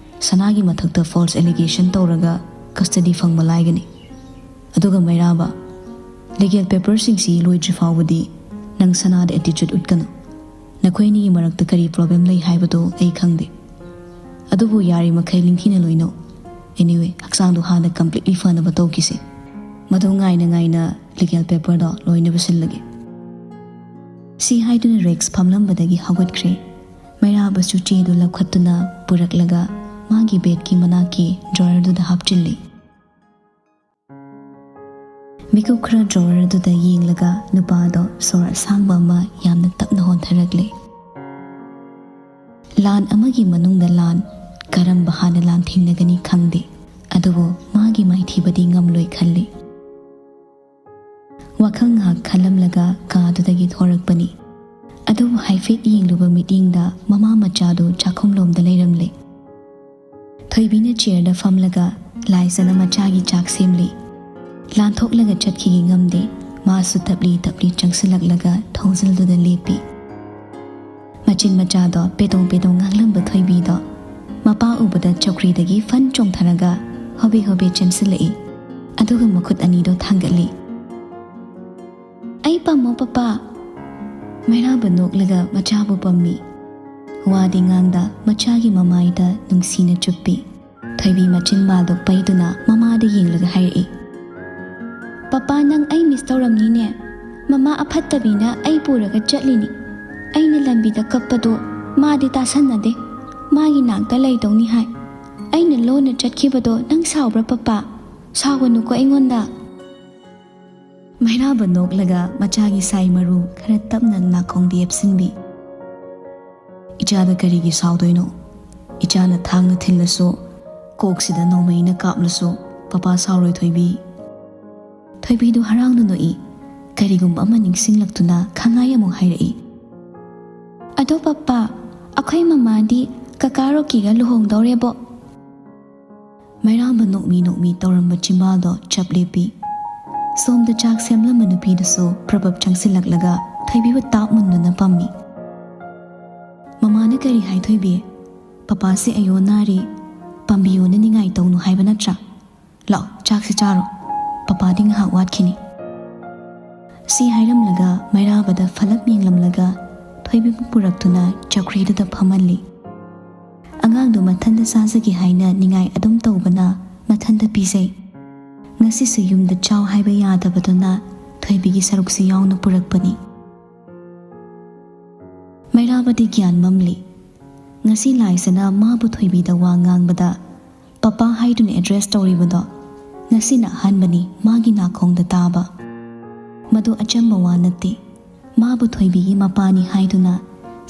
ꯁꯅꯥꯒꯤ ꯃꯊꯛꯇ ꯐꯣꯜꯁ ꯑꯦꯂꯤꯒꯦꯁꯟ ꯇꯧꯔꯒ ꯀꯁꯇꯗꯤ ꯐꯪꯕ ꯂꯥꯏꯒꯅꯤ꯫ ꯑꯗꯨꯒ ꯃꯩꯔꯥꯕ, ꯂꯤꯒꯦꯜ ꯄꯦꯄꯔꯁꯤꯡꯁꯤ ꯂꯣꯏꯗ꯭ꯔꯤ ꯐꯥꯎꯕꯗꯤ ꯅꯪ ꯁꯅꯥꯗ ꯑꯦꯇꯤꯆꯨꯠ ꯎꯠꯀꯅꯨ꯫ ꯅꯈꯣꯏ ꯑꯅꯤꯒꯤ ꯃꯔꯛꯇ ꯀꯔꯤ ꯄ꯭ꯔꯣꯕ꯭ꯂꯦꯝ ꯂꯩ ꯍꯥꯏꯕꯗꯣ ꯑꯩ ꯈꯪꯗꯦ꯫ ꯑꯗꯨꯕꯨ ꯌꯥꯔꯤꯃꯈꯩ ꯅꯤꯡꯊꯤꯅ ꯂꯣꯏꯅꯧ꯫ ꯑꯦꯅꯤꯋꯦ, ꯍꯛꯆꯥꯡꯗꯣ ꯍꯥꯟꯅ ꯀꯝꯄ꯭ꯂꯤꯠꯂꯤ ꯐꯅꯕ ꯇꯧꯈꯤꯁꯦ꯫ ꯃꯗꯨ ꯉꯥꯏꯅ ꯉꯥꯏꯅ ꯂꯤꯒꯦꯜ ꯄꯦꯄꯔꯗꯣ ꯂꯣꯏꯅꯕ ꯁꯤꯜꯂꯒꯦ꯫ ꯁꯤ ꯍꯥꯏꯗꯨꯅ ꯔꯦꯛꯁ ꯐꯝꯂꯝꯕꯗꯒꯤ ꯍꯧꯒꯠꯈ꯭ꯔꯦ꯫ ꯃꯩꯔꯥꯕꯁꯨ ꯆꯦꯗꯨ ꯂꯧꯈꯠꯇꯨꯅ ꯄꯨꯔꯛꯂꯒ ꯃꯥꯒꯤ ꯕꯦꯗꯀꯤ ꯃꯅꯥꯛꯀꯤ ꯗ꯭ꯔꯣꯌꯔꯗꯨꯗ ꯍꯥꯞꯆꯤꯜꯂꯤ꯫ ꯃꯤꯀꯨꯞ ꯈꯔ ꯗ꯭ꯔꯣꯋꯔꯗꯨꯗ ꯌꯦꯡꯂꯒ ꯅꯨꯄꯥꯗꯣ ꯁꯣꯔ ꯑꯁꯥꯡꯕ ꯑꯃ ꯌꯥꯝꯅ ꯇꯞꯅ ꯍꯣꯟꯊꯔꯛꯂꯦ꯫ ꯂꯥꯟ ꯑꯃꯒꯤ ꯃꯅꯨꯡꯗ ꯂꯥꯟ, ꯀꯔꯝꯕ ꯍꯥꯟꯅ ꯂꯥꯟꯊꯦꯡꯅꯒꯅꯤ ꯈꯪꯗꯦ, ꯑꯗꯨꯕꯨ ꯃꯥꯒꯤ ꯃꯥꯏꯊꯤꯕꯗꯤ ꯉꯝꯂꯣꯏ ꯈꯜꯂꯤ꯫ ꯋꯥꯈꯜ ꯉꯥꯏꯍꯥꯛ ꯈꯜꯂꯝꯂꯒ ꯀꯥꯗꯨꯗꯒꯤ ꯊꯣꯔꯛꯄꯅꯤ꯫ ꯑꯗꯨꯕꯨ ꯍꯥꯏꯐꯦꯠ ꯌꯦꯡꯂꯨꯕ ꯃꯤꯠꯌꯦꯡꯗ ꯃꯃꯥ ꯃꯆꯥꯗꯨ ꯆꯥꯛꯈꯨꯝꯂꯣꯝꯗ ꯂꯩꯔꯝꯂꯦ꯫ ꯊꯣꯏꯕꯤꯅ ꯆꯤꯌꯔꯗ ꯐꯝꯂꯒ ꯂꯥꯏꯖꯅ ꯃꯆꯥꯒꯤ ꯆꯥꯛ ꯁꯦꯝꯂꯤ꯫ ꯂꯥꯟꯊꯣꯛꯂꯒ ꯆꯠꯈꯤꯒꯦ ꯉꯝꯗꯦ꯫ ꯃꯥꯁꯨ ꯇꯞꯂꯤ ꯇꯞꯂꯤ ꯆꯪꯁꯤꯜꯂꯛꯂꯒ ꯊꯣꯡꯖꯤꯜꯗꯨꯗ ꯂꯦꯞꯄꯤ꯫ ꯃꯆꯤꯟ ꯃꯆꯥꯗꯣ ꯄꯦꯗꯣꯡ ꯄꯦꯗꯣꯡ ꯉꯥꯡꯂꯝꯕ ꯊꯣꯏꯕꯤꯗꯣ ꯃꯄꯥ ꯎꯕꯗ ꯆꯧꯀ꯭ꯔꯤꯗꯒꯤ ꯐꯟ ꯆꯣꯡꯊꯔꯒ ꯍꯣꯕꯦ ꯍꯣꯕꯦ ꯆꯦꯟꯁꯤꯜꯂꯛꯏ꯫ ꯑꯗꯨꯒ ꯃꯈꯨꯠ ꯑꯅꯤꯗꯣ ꯊꯥꯡꯒꯠꯂꯤ꯫ "ꯑꯩ ꯄꯝꯃꯣ, ꯄꯄꯥ!" ꯃꯩꯔꯥꯕ ꯅꯣꯛꯂꯒ ꯃꯆꯥꯕꯨ ꯄꯝꯃꯤ꯫ ꯋꯥꯗꯤ ꯉꯥꯡꯗ ꯃꯆꯥꯒꯤ ꯃꯃꯥꯏꯗ ꯅꯨꯡꯁꯤꯅ ꯆꯨꯞꯄꯤ꯫ ꯊꯣꯏꯕꯤ ꯃꯆꯤꯟ ꯕꯥꯜꯗꯣ ꯄꯩꯗꯨꯅ ꯃꯃꯥꯗ ꯌꯦꯡꯂꯒ ꯍꯥꯏꯔꯛꯏ, "ꯄꯄꯥ, ꯅꯪ ꯑꯩ ꯃꯤꯁ ꯇꯧꯔꯝꯅꯤꯅꯦ꯫ ꯃꯃꯥ ꯑꯐꯠꯇꯕꯤꯅ ꯑꯩ ꯄꯨꯔꯒ ꯆꯠꯂꯤꯅꯤ꯫ ꯑꯩꯅ ꯂꯝꯕꯤꯗ ꯀꯞꯄꯗꯣ ꯃꯥꯗꯤ ꯇꯥꯁꯟꯅꯗꯦ꯫ ꯃꯥꯒꯤ ꯅꯥꯛꯇ ꯂꯩꯗꯧꯅꯤ ꯍꯥꯏ꯫ ꯑꯩꯅ ꯂꯣꯟꯅ ꯆꯠꯈꯤꯕꯗꯣ ꯅꯪ ꯁꯥꯎꯕ꯭ꯔꯥ, ꯄꯄꯥ? ꯁꯥꯎꯒꯅꯨꯀꯣ ꯑꯩꯉꯣꯟꯗ꯫" ꯃꯩꯔꯥꯕ ꯅꯣꯛꯂꯒ ꯃꯆꯥꯒꯤ ꯁꯥꯏ ꯃꯔꯨ ꯈꯔ ꯇꯞꯅ ꯅꯥꯀꯣꯡꯗ ꯌꯦꯞꯁꯤꯟꯕꯤ꯫ "ꯏꯆꯥꯗ ꯀꯔꯤꯒꯤ ꯁꯥꯎꯗꯣꯏꯅꯣ? ꯏꯆꯥꯅ ꯊꯥꯡꯅ ꯊꯤꯜꯂꯁꯨ, ꯀꯣꯛꯁꯤꯗ ꯅꯣꯡꯃꯩꯅ ꯀꯥꯞꯂꯁꯨ, ꯄꯄꯥ ꯁꯥꯎꯔꯣꯏ, ꯊꯣꯏꯕꯤ꯫" ꯊꯣꯏꯕꯤꯗꯨ ꯍꯔꯥꯎꯅ ꯅꯣꯛꯏ꯫ ꯀꯔꯤꯒꯨꯝꯕ ꯑꯃ ꯅꯤꯡꯁꯤꯡꯂꯛꯇꯨꯅ ꯈꯪꯉꯥꯏ ꯑꯃꯨꯛ ꯍꯥꯏꯔꯛꯏ꯫ "ꯑꯗꯣ ꯄꯄꯥ, ꯑꯩꯈꯣꯏ ꯃꯃꯥꯗꯤ ꯀꯀꯥ ꯔꯣꯀꯤꯒ ꯂꯨꯍꯣꯡꯗꯧꯔꯦꯕꯣ꯫" ꯃꯩꯔꯥꯕ ꯅꯣꯛꯃꯤ ꯅꯣꯛꯃꯤ ꯇꯧꯔꯝꯕ ꯆꯤꯝꯕꯥꯜꯗꯣ ꯆꯞ ꯂꯦꯞꯄꯤ꯫ ꯁꯣꯝꯗ ꯆꯥꯛ ꯁꯦꯝꯂꯝꯕ ꯅꯨꯄꯤꯗꯨꯁꯨ ꯄ꯭ꯔꯕꯞ ꯆꯪꯁꯤꯜꯂꯛꯂꯒ ꯊꯣꯏꯕꯤꯕꯨ ꯇꯥꯞ ꯃꯨꯟꯗꯨꯅ ꯄꯝꯃꯤ꯫ "ꯃꯃꯥꯅ ꯀꯔꯤ ꯍꯥꯏ, ꯊꯣꯏꯕꯤ? ꯄꯄꯥꯁꯦ ꯑꯌꯣ ꯅꯥꯔꯤ, ꯄꯥꯝꯕꯤꯌꯣꯅ ꯅꯤꯡꯉꯥꯏ ꯇꯧꯅꯨ ꯍꯥꯏꯕ ꯅꯠꯇ꯭ꯔꯥ? ꯂꯥꯛꯑꯣ, ꯆꯥꯛꯁꯦ ꯆꯥꯔꯣ꯫ ꯄꯄꯥꯗꯤ ꯉꯥꯏꯍꯥꯛ ꯋꯥꯠꯈꯤꯅꯤ꯫" ꯁꯤ ꯍꯥꯏꯔꯝꯂꯒ ꯃꯩꯔꯥꯕꯗ ꯐꯂꯞ ꯌꯦꯡꯂꯝꯂꯒ ꯊꯣꯏꯕꯤꯕꯨ ꯄꯨꯔꯛꯇꯨꯅ ꯆꯧꯀ꯭ꯔꯤꯗꯨꯗ ꯐꯝꯍꯜꯂꯤ꯫ ꯑꯉꯥꯡꯗꯨ ꯃꯊꯟꯗ ꯆꯥꯖꯒꯦ ꯍꯥꯏꯅ ꯅꯤꯡꯉꯥꯏ ꯑꯗꯨꯝ ꯇꯧꯕꯅ ꯃꯊꯟꯗ ꯄꯤꯖꯩ꯫ ꯉꯁꯤꯁꯨ ꯌꯨꯝꯗ ꯆꯥꯎ ꯍꯥꯏꯕ ꯌꯥꯗꯕꯗꯨꯅ ꯊꯣꯏꯕꯤꯒꯤ ꯁꯔꯨꯛꯁꯨ ꯌꯥꯎꯅ ꯄꯨꯔꯛꯄꯅꯤ꯫ ꯃꯩꯔꯥꯕꯗꯤ ꯒ꯭ꯌꯥꯟ ꯃꯝꯂꯤ꯫ ꯉꯁꯤ ꯂꯥꯏꯁꯅ ꯃꯥꯕꯨ ꯊꯣꯏꯕꯤꯗ ꯋꯥ ꯉꯥꯡꯕꯗ ꯄꯄꯥ ꯍꯥꯏꯗꯨꯅ ꯑꯦꯗ꯭ꯔꯦꯁ ꯇꯧꯔꯤꯕꯗꯣ ꯉꯁꯤꯅ ꯑꯍꯥꯟꯕꯅꯤ ꯃꯥꯒꯤ ꯅꯥꯀꯣꯡꯗ ꯇꯥꯕ꯫ ꯃꯗꯨ ꯑꯆꯝꯕ ꯋꯥ ꯅꯠꯇꯦ꯫ ꯃꯥꯕꯨ ꯊꯣꯏꯕꯤꯒꯤ ꯃꯄꯥꯅꯤ ꯍꯥꯏꯗꯨꯅ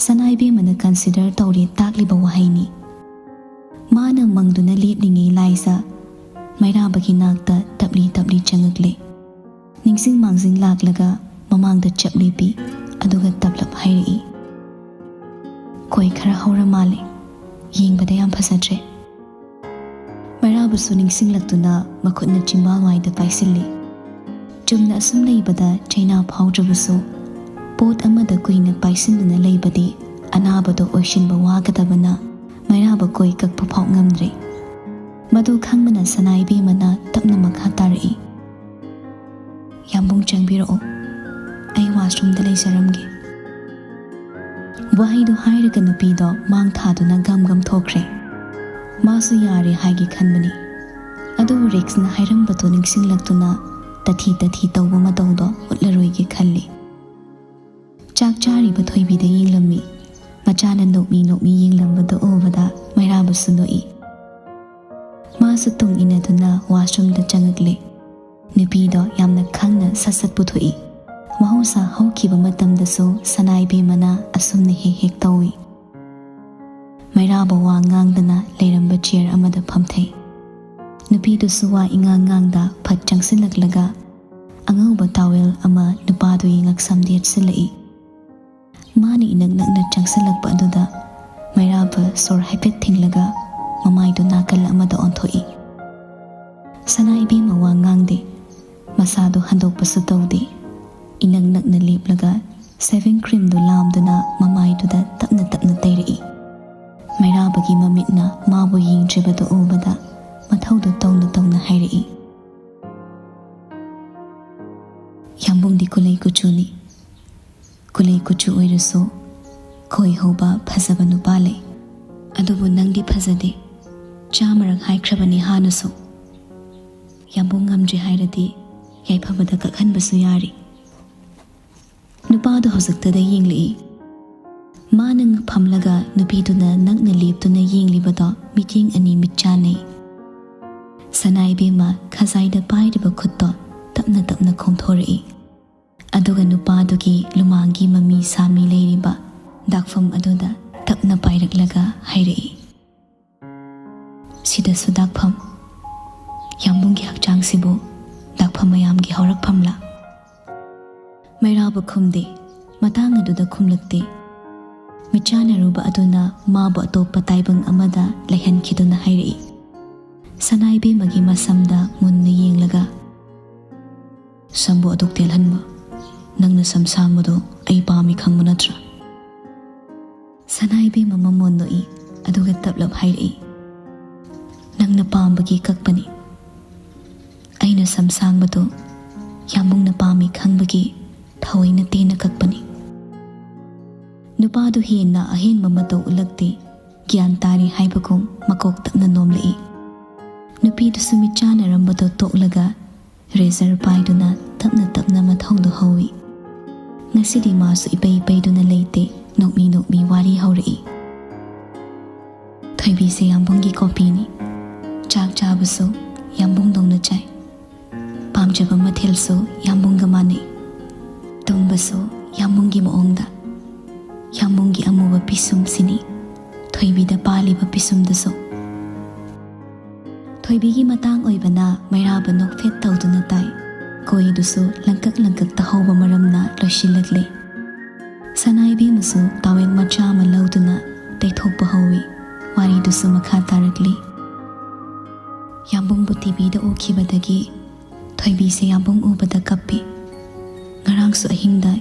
ꯁꯅꯥꯏꯕꯦꯝꯃꯅ ꯀꯟꯁꯤꯗꯔ ꯇꯧꯔꯦ ꯇꯥꯛꯂꯤꯕ ꯋꯥꯍꯩꯅꯤ꯫ ꯃꯥꯅ ꯃꯪꯗꯨꯅ ꯂꯦꯞꯂꯤꯉꯩ ꯂꯥꯏꯖ ꯃꯩꯔꯥꯕꯒꯤ ꯅꯥꯛꯇ ꯇꯞꯂꯤ ꯇꯞꯂꯤ ꯆꯪꯉꯛꯂꯦ꯫ ꯅꯤꯡꯁꯤꯡ ꯃꯥꯡꯖꯤꯡ ꯂꯥꯛꯂꯒ ꯃꯃꯥꯡꯗ ꯆꯞ ꯂꯦꯞꯄꯤ꯫ ꯑꯗꯨꯒ ꯇꯞꯂꯞ ꯍꯥꯏꯔꯛꯏ, "ꯀꯣꯏ ꯈꯔ ꯍꯧꯔ ꯃꯥꯜꯂꯦ, ꯌꯦꯡꯕꯗ ꯌꯥꯝ ꯐꯖꯗ꯭ꯔꯦ?" ꯃꯩꯔꯥꯕꯁꯨ ꯅꯤꯡꯁꯤꯡꯂꯛꯇꯨꯅ ꯃꯈꯨꯠꯅ ꯆꯤꯝꯕꯥꯜꯋꯥꯏꯗ ꯄꯥꯏꯁꯤꯜꯂꯤ꯫ ꯆꯨꯝꯅ ꯑꯁꯨꯝ ꯂꯩꯕꯗ ꯆꯩꯅꯥ ꯐꯥꯎꯗ꯭ꯔꯕꯁꯨ, ꯄꯣꯠ ꯑꯃꯗ ꯀꯨꯏꯅ ꯄꯥꯏꯁꯤꯟꯗꯨꯅ ꯂꯩꯕꯗꯤ ꯑꯅꯥꯕꯗꯣ ꯑꯣꯏꯁꯤꯟꯕ ꯋꯥꯒꯗꯕꯅ ꯃꯩꯔꯥꯕ ꯀꯣꯏ ꯀꯛꯄ ꯐꯥꯎ ꯉꯝꯗ꯭ꯔꯦ꯫ ꯃꯗꯨ ꯈꯪꯕꯅ ꯁꯅꯥ ꯏꯕꯦꯝꯃꯅ ꯇꯞꯅ ꯃꯈꯥ ꯇꯥꯔꯛꯏ, "ꯌꯥꯝꯕꯨꯡ, ꯆꯪꯕꯤꯔꯛꯑꯣ, ꯑꯩ ꯋꯥꯁꯔꯨꯝꯗ ꯂꯩꯖꯔꯝꯒꯦ"꯫ ꯋꯥꯍꯩꯗꯨ ꯍꯥꯏꯔꯒ ꯅꯨꯄꯤꯗꯣ ꯃꯥꯡ ꯊꯥꯗꯨꯅ ꯒꯝ ꯒꯝ ꯊꯣꯛꯈ꯭ꯔꯦ꯫ ꯃꯥꯁꯨ ꯌꯥꯔꯦ ꯍꯥꯏꯒꯦ ꯈꯟꯕꯅꯤ, ꯑꯗꯨꯕꯨ ꯔꯦꯛꯁꯅ ꯍꯥꯏꯔꯝꯕꯗꯨ ꯅꯤꯡꯁꯤꯡꯂꯛꯇꯨꯅ ꯇꯊꯤ ꯇꯊꯤ ꯇꯧꯕ ꯃꯇꯧꯗꯣ ꯎꯠꯂꯔꯣꯏꯒꯦ ꯈꯜꯂꯤ꯫ ꯆꯥꯛ ꯆꯥꯔꯤꯕ ꯊꯣꯏꯕꯤꯗ ꯌꯦꯡꯂꯝꯃꯤ꯫ ꯃꯆꯥꯅ ꯅꯣꯛꯃꯤ ꯅꯣꯛꯃꯤ ꯌꯦꯡꯂꯝꯕꯗꯨ ꯎꯕꯗ ꯃꯩꯔꯥꯕꯁꯨ ꯅꯣꯛꯏ꯫ ꯃꯥꯁꯨ ꯇꯨꯡ ꯏꯟꯅꯗꯨꯅ ꯋꯥꯁꯔꯨꯝꯗ ꯆꯪꯉꯛꯂꯦ꯫ ꯅꯨꯄꯤꯗꯣ ꯌꯥꯝꯅ ꯈꯪꯅ ꯁꯠ ꯁꯠ ꯄꯨꯊꯣꯛꯏ꯫ ꯃꯍꯧꯁꯥ ꯍꯧꯈꯤꯕ ꯃꯇꯝꯗꯁꯨ ꯁꯅꯥ ꯏꯕꯦꯝꯃꯅ ꯑꯁꯨꯝꯅ ꯍꯦꯛ ꯍꯦꯛ ꯇꯧꯏ꯫ ꯃꯩꯔꯥꯕ ꯋꯥ ꯉꯥꯡꯗꯅ ꯂꯩꯔꯝꯕ ꯆꯤꯌꯔ ꯑꯃꯗ ꯐꯝꯊꯩ꯫ ꯅꯨꯄꯤꯗꯨꯁꯨ ꯋꯥ ꯏꯉꯥꯡ ꯉꯥꯡꯗ ꯐꯠ ꯆꯪꯁꯤꯜꯂꯛꯂꯒ ꯑꯉꯧꯕ ꯇꯥꯋꯦꯜ ꯑꯃ ꯅꯨꯄꯥꯗꯨꯒꯤ ꯉꯛꯁꯝꯗ ꯌꯦꯠꯁꯤꯜꯂꯛꯏ꯫ ꯃꯥꯅ ꯏꯅꯛ ꯅꯛꯅ ꯆꯪꯁꯤꯜꯂꯛꯄ ꯑꯗꯨꯗ ꯃꯩꯔꯥꯕ ꯁꯣꯔ ꯍꯥꯏꯐꯦꯠ ꯊꯤꯡꯂꯒ ꯃꯃꯥꯏꯗꯨ ꯅꯥꯀꯜ ꯑꯃꯗ ꯑꯣꯟꯊꯣꯛꯏ꯫ ꯁꯅꯥ ꯏꯕꯦꯝꯃ ꯋꯥ ꯉꯥꯡꯗꯦ, ꯃꯁꯥꯗꯨ ꯍꯟꯗꯣꯛꯄꯁꯨ ꯇꯧꯗꯦ꯫ ꯏꯅꯛ ꯅꯛꯅ ꯂꯦꯞꯂꯒ ꯁꯦꯚꯤꯡ ꯀ꯭ꯔꯤꯝꯗꯨ ꯂꯥꯝꯗꯨꯅ ꯃꯃꯥꯏꯗꯨꯗ ꯇꯞꯅ ꯇꯞꯅ ꯇꯩꯔꯛꯏ꯫ ꯃꯩꯔꯥꯕꯒꯤ ꯃꯃꯤꯠꯅ ꯃꯥꯕꯨ ꯌꯦꯡꯗ꯭ꯔꯤꯕꯗꯨ ꯎꯕꯗ ꯃꯊꯧꯗꯨ ꯇꯧꯅ ꯇꯧꯅ ꯍꯥꯏꯔꯛꯏ, "ꯌꯥꯝꯕꯨꯡꯗꯤ ꯀꯨꯂꯩ ꯀꯨꯆꯨꯅꯤ꯫ ꯀꯨꯂꯩ ꯀꯨꯆꯨ ꯑꯣꯏꯔꯁꯨ ꯈꯣꯏ ꯍꯧꯕ ꯐꯖꯕ ꯅꯨꯄꯥ ꯂꯩ꯫ ꯑꯗꯨꯕꯨ ꯅꯪꯗꯤ ꯐꯖꯗꯦ꯫ ꯆꯥꯝꯃꯔꯛ ꯍꯥꯏꯈ꯭ꯔꯕꯅꯤ ꯍꯥꯟꯅꯁꯨ꯫ ꯌꯥꯝꯕꯨꯡ ꯉꯝꯗ꯭ꯔꯦ ꯍꯥꯏꯔꯗꯤ ꯌꯥꯏꯐꯕꯗ ꯀꯛꯍꯟꯕꯁꯨ ꯌꯥꯔꯤ"꯫ ꯅꯨꯄꯥꯗꯨ ꯍꯧꯖꯤꯛꯇꯗ ꯌꯦꯡꯂꯛꯏ꯫ ꯃꯥꯅ ꯐꯝꯂꯒ ꯅꯨꯄꯤꯗꯨꯅ ꯅꯛꯅ ꯂꯦꯞꯇꯨꯅ ꯌꯦꯡꯂꯤꯕꯗꯣ ꯃꯤꯠꯌꯦꯡ ꯑꯅꯤ ꯃꯤꯠ ꯆꯥꯟꯅꯩ꯫ ꯁꯅꯥ ꯏꯕꯦꯝꯃ ꯈꯖꯥꯏꯗ ꯄꯥꯏꯔꯤꯕ ꯈꯨꯠꯇꯣ ꯇꯞꯅ ꯇꯞꯅ ꯈꯣꯡꯊꯣꯔꯛꯏ꯫ ꯑꯗꯨꯒ ꯅꯨꯄꯥꯗꯨꯒꯤ ꯂꯨꯃꯥꯡꯒꯤ ꯃꯃꯤ ꯁꯥꯃꯤ ꯂꯩꯔꯤꯕ ꯗꯥꯛꯐꯝ ꯑꯗꯨꯗ ꯇꯞꯅ ꯄꯥꯏꯔꯛꯂꯒ ꯍꯥꯏꯔꯛꯏ, "ꯁꯤꯗꯁꯨ ꯗꯥꯛꯐꯝ? ꯌꯥꯝꯕꯨꯡꯒꯤ ꯍꯛꯆꯥꯡꯁꯤꯕꯨ ꯗꯥꯛꯐꯝ ꯃꯌꯥꯝꯒꯤ ꯍꯧꯔꯛꯐꯝꯂꯥ?" ꯃꯩꯔꯥꯕ ꯈꯨꯝꯗꯦ꯫ ꯃꯇꯥꯡ ꯑꯗꯨꯗ ꯈꯨꯝꯂꯛꯇꯦ꯫ ꯃꯤꯠꯆꯥꯟꯅꯔꯨꯕ ꯑꯗꯨꯅ ꯃꯥꯕꯨ ꯑꯇꯣꯞꯄ ꯇꯥꯏꯕꯪ ꯑꯃꯗ ꯂꯩꯍꯟꯈꯤꯗꯨꯅ ꯍꯥꯏꯔꯛꯏ꯫ ꯁꯅꯥꯏꯕꯦꯝꯃꯒꯤ ꯃꯁꯝꯗ ꯃꯨꯟꯅ ꯌꯦꯡꯂꯒ, "ꯁꯝꯕꯨ ꯑꯗꯨꯛ ꯇꯦꯜꯍꯟꯕ, ꯅꯪꯅ ꯁꯝ ꯁꯥꯡꯕꯗꯣ ꯑꯩ ꯄꯥꯝꯃꯤ ꯈꯪꯕ ꯅꯠꯇ꯭ꯔꯥ?" ꯁꯅꯥꯏꯕꯦꯝꯃ ꯃꯃꯣꯟ ꯅꯣꯛꯏ, ꯑꯗꯨꯒ ꯇꯞꯂꯞ ꯍꯥꯏꯔꯛꯏ, "ꯅꯪꯅ ꯄꯥꯝꯕꯒꯤ ꯀꯛꯄꯅꯤ꯫ ꯑꯩꯅ ꯁꯝ ꯁꯥꯡꯕꯗꯣ ꯌꯥꯝꯕꯨꯡꯅ ꯄꯥꯝꯃꯤ ꯈꯪꯕꯒꯤ ꯊꯑꯣꯏꯅ ꯇꯦꯟꯅ ꯀꯛꯄꯅꯤ꯫" ꯅꯨꯄꯥꯗꯨ ꯍꯦꯟꯅ ꯑꯍꯦꯟꯕ ꯃꯇꯧ ꯎꯠꯂꯛꯇꯦ꯫ ꯒ꯭ꯌꯥꯟ ꯇꯥꯔꯤ ꯍꯥꯏꯕꯒꯨꯝ ꯃꯀꯣꯛ ꯇꯞꯅ ꯅꯣꯝꯂꯛꯏ꯫ ꯅꯨꯄꯤꯗꯨꯁꯨ ꯃꯤꯠ ꯆꯥꯟꯅꯔꯝꯕꯗꯣ ꯇꯣꯛꯂꯒ ꯔꯦꯖꯔ ꯄꯥꯏꯗꯨꯅ ꯇꯞꯅ ꯇꯞꯅ ꯃꯊꯧꯗꯨ ꯍꯧꯏ꯫ ꯉꯁꯤꯗꯤ ꯃꯥꯁꯨ ꯏꯄꯩ ꯄꯩꯗꯨꯅ ꯂꯩꯇꯦ, ꯅꯣꯛꯃꯤ ꯅꯣꯛꯃꯤ ꯋꯥꯔꯤ ꯍꯧꯔꯛꯏ꯫ "ꯊꯣꯏꯕꯤꯁꯦ ꯌꯥꯝꯕꯨꯡꯒꯤ ꯀꯣꯄꯤꯅꯤ꯫ ꯆꯥꯛ ꯆꯥꯕꯁꯨ ꯌꯥꯝꯕꯨꯡꯗꯧꯅ ꯆꯥꯏ꯫ ꯄꯥꯝꯖꯕ ꯃꯊꯦꯜꯁꯨ ꯌꯥꯝꯕꯨꯡꯒ ꯃꯥꯟꯅꯩ꯫ ꯇꯨꯝꯕꯁꯨ ꯌꯥꯝꯕꯨꯡꯒꯤ ꯃꯑꯣꯡꯗ꯫ ꯌꯥꯝꯕꯨꯡꯒꯤ ꯑꯃꯨꯕ ꯄꯤꯁꯨꯝꯁꯤꯅꯤ ꯊꯣꯏꯕꯤꯗ ꯄꯥꯜꯂꯤꯕ ꯄꯤꯁꯨꯝꯗꯨꯁꯨ꯫" ꯊꯣꯏꯕꯤꯒꯤ ꯃꯇꯥꯡ ꯑꯣꯏꯕꯅ ꯃꯩꯔꯥꯕ ꯅꯣꯛꯐꯦꯠ ꯇꯧꯗꯨꯅ ꯇꯥꯏ꯫ ꯀꯣꯏꯗꯨꯁꯨ ꯂꯪꯀꯛ ꯂꯪꯀꯛꯇ ꯍꯧꯕ ꯃꯔꯝꯅ ꯂꯣꯏꯁꯤꯜꯂꯛꯂꯦ꯫ ꯁꯅꯥꯏꯕꯦꯝꯃꯁꯨ ꯇꯥꯋꯦꯜ ꯃꯆꯥ ꯑꯃ ꯂꯧꯗꯨꯅ ꯇꯩꯊꯣꯛꯄ ꯍꯧꯏ꯫ ꯋꯥꯔꯤꯗꯨꯁꯨ ꯃꯈꯥ ꯇꯥꯔꯛꯂꯤ꯫ ꯌꯥꯝꯕꯨꯡꯕꯨ ꯇꯤꯚꯤꯗ ꯎꯈꯤꯕꯗꯒꯤ ꯊꯣꯏꯕꯤꯁꯦ ꯌꯥꯝꯕꯨꯡ ꯎꯕꯗ ꯀꯞꯄꯤ꯫ ꯉꯔꯥꯡꯁꯨ ꯑꯍꯤꯡꯗ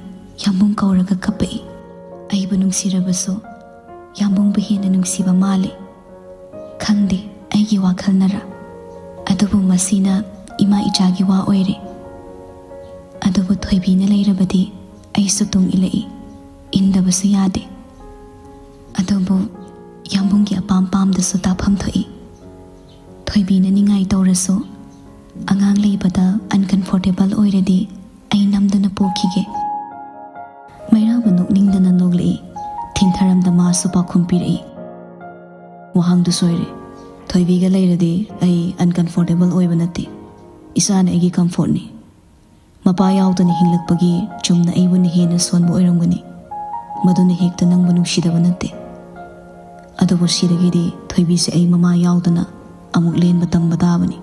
ꯌꯥꯝꯕꯨꯡ ꯀꯧꯔꯒ ꯀꯞꯄꯛꯏ꯫ ꯑꯩꯕꯨ ꯅꯨꯡꯁꯤꯔꯕꯁꯨ ꯌꯥꯝꯕꯨꯡꯕꯨ ꯍꯦꯟꯅ ꯅꯨꯡꯁꯤꯕ ꯃꯥꯜꯂꯤ꯫ ꯈꯪꯗꯦ, ꯑꯩꯒꯤ ꯋꯥꯈꯜꯅꯔ, ꯑꯗꯨꯕꯨ ꯃꯁꯤꯅ ꯏꯃꯥ ꯏꯆꯥꯒꯤ ꯋꯥ ꯑꯣꯏꯔꯦ꯫ ꯑꯗꯨꯕꯨ ꯊꯣꯏꯕꯤꯅ ꯂꯩꯔꯕꯗꯤ ꯑꯩꯁꯨ ꯇꯨꯡ ꯏꯜꯂꯛꯏ, ꯏꯟꯗꯕꯁꯨ ꯌꯥꯗꯦ꯫ ꯑꯗꯨꯕꯨ ꯌꯥꯝꯕꯨꯡꯒꯤ ꯑꯄꯥꯝ ꯄꯥꯝꯗꯁꯨ ꯇꯥꯐꯝ ꯊꯣꯛꯏ꯫ ꯊꯣꯏꯕꯤꯅ ꯅꯤꯡꯉꯥꯏ ꯇꯧꯔꯁꯨ, ꯑꯉꯥꯡ ꯂꯩꯕꯗ ꯑꯟꯀꯝꯐꯣꯔꯇꯦꯕꯜ ꯑꯣꯏꯔꯗꯤ ꯑꯩ ꯅꯝꯗꯅ ꯄꯣꯛꯈꯤꯒꯦ꯫ ꯃꯩꯔꯥꯕ ꯅꯣꯛꯅꯤꯡꯗꯅ ꯅꯣꯛꯂꯛꯏ꯫ ꯊꯤꯟꯊꯔꯝꯗ ꯃꯥꯁꯨ ꯄꯥꯎꯈꯨꯝ ꯄꯤꯔꯛꯏ꯫ "ꯋꯥꯍꯪꯗꯨ ꯁꯣꯏꯔꯦ꯫ ꯊꯣꯏꯕꯤꯒ ꯂꯩꯔꯗꯤ ꯑꯩ ꯑꯟꯀꯝꯐꯣꯔꯇꯦꯕꯜ ꯑꯣꯏꯕ ꯅꯠꯇꯦ꯫ ꯏꯆꯥꯅ ꯑꯩꯒꯤ ꯀꯝꯐꯣꯔꯠꯅꯤ꯫ ꯃꯄꯥ ꯌꯥꯎꯗꯅ ꯍꯤꯡꯂꯛꯄꯒꯤ ꯆꯨꯝꯅ ꯑꯩꯕꯨꯅ ꯍꯦꯟꯅ ꯁꯣꯟꯕ ꯑꯣꯏꯔꯝꯒꯅꯤ꯫ ꯃꯗꯨꯅ ꯍꯦꯛꯇ ꯅꯪꯕꯨ ꯅꯨꯡꯁꯤꯗꯕ ꯅꯠꯇꯦ꯫ ꯑꯗꯨꯕꯨ ꯁꯤꯗꯒꯤꯗꯤ ꯊꯣꯏꯕꯤꯁꯦ ꯑꯩ ꯃꯃꯥ ꯌꯥꯎꯗꯅ ꯑꯃꯨꯛ ꯂꯦꯟꯕ ꯇꯝꯕ ꯇꯥꯕꯅꯤ꯫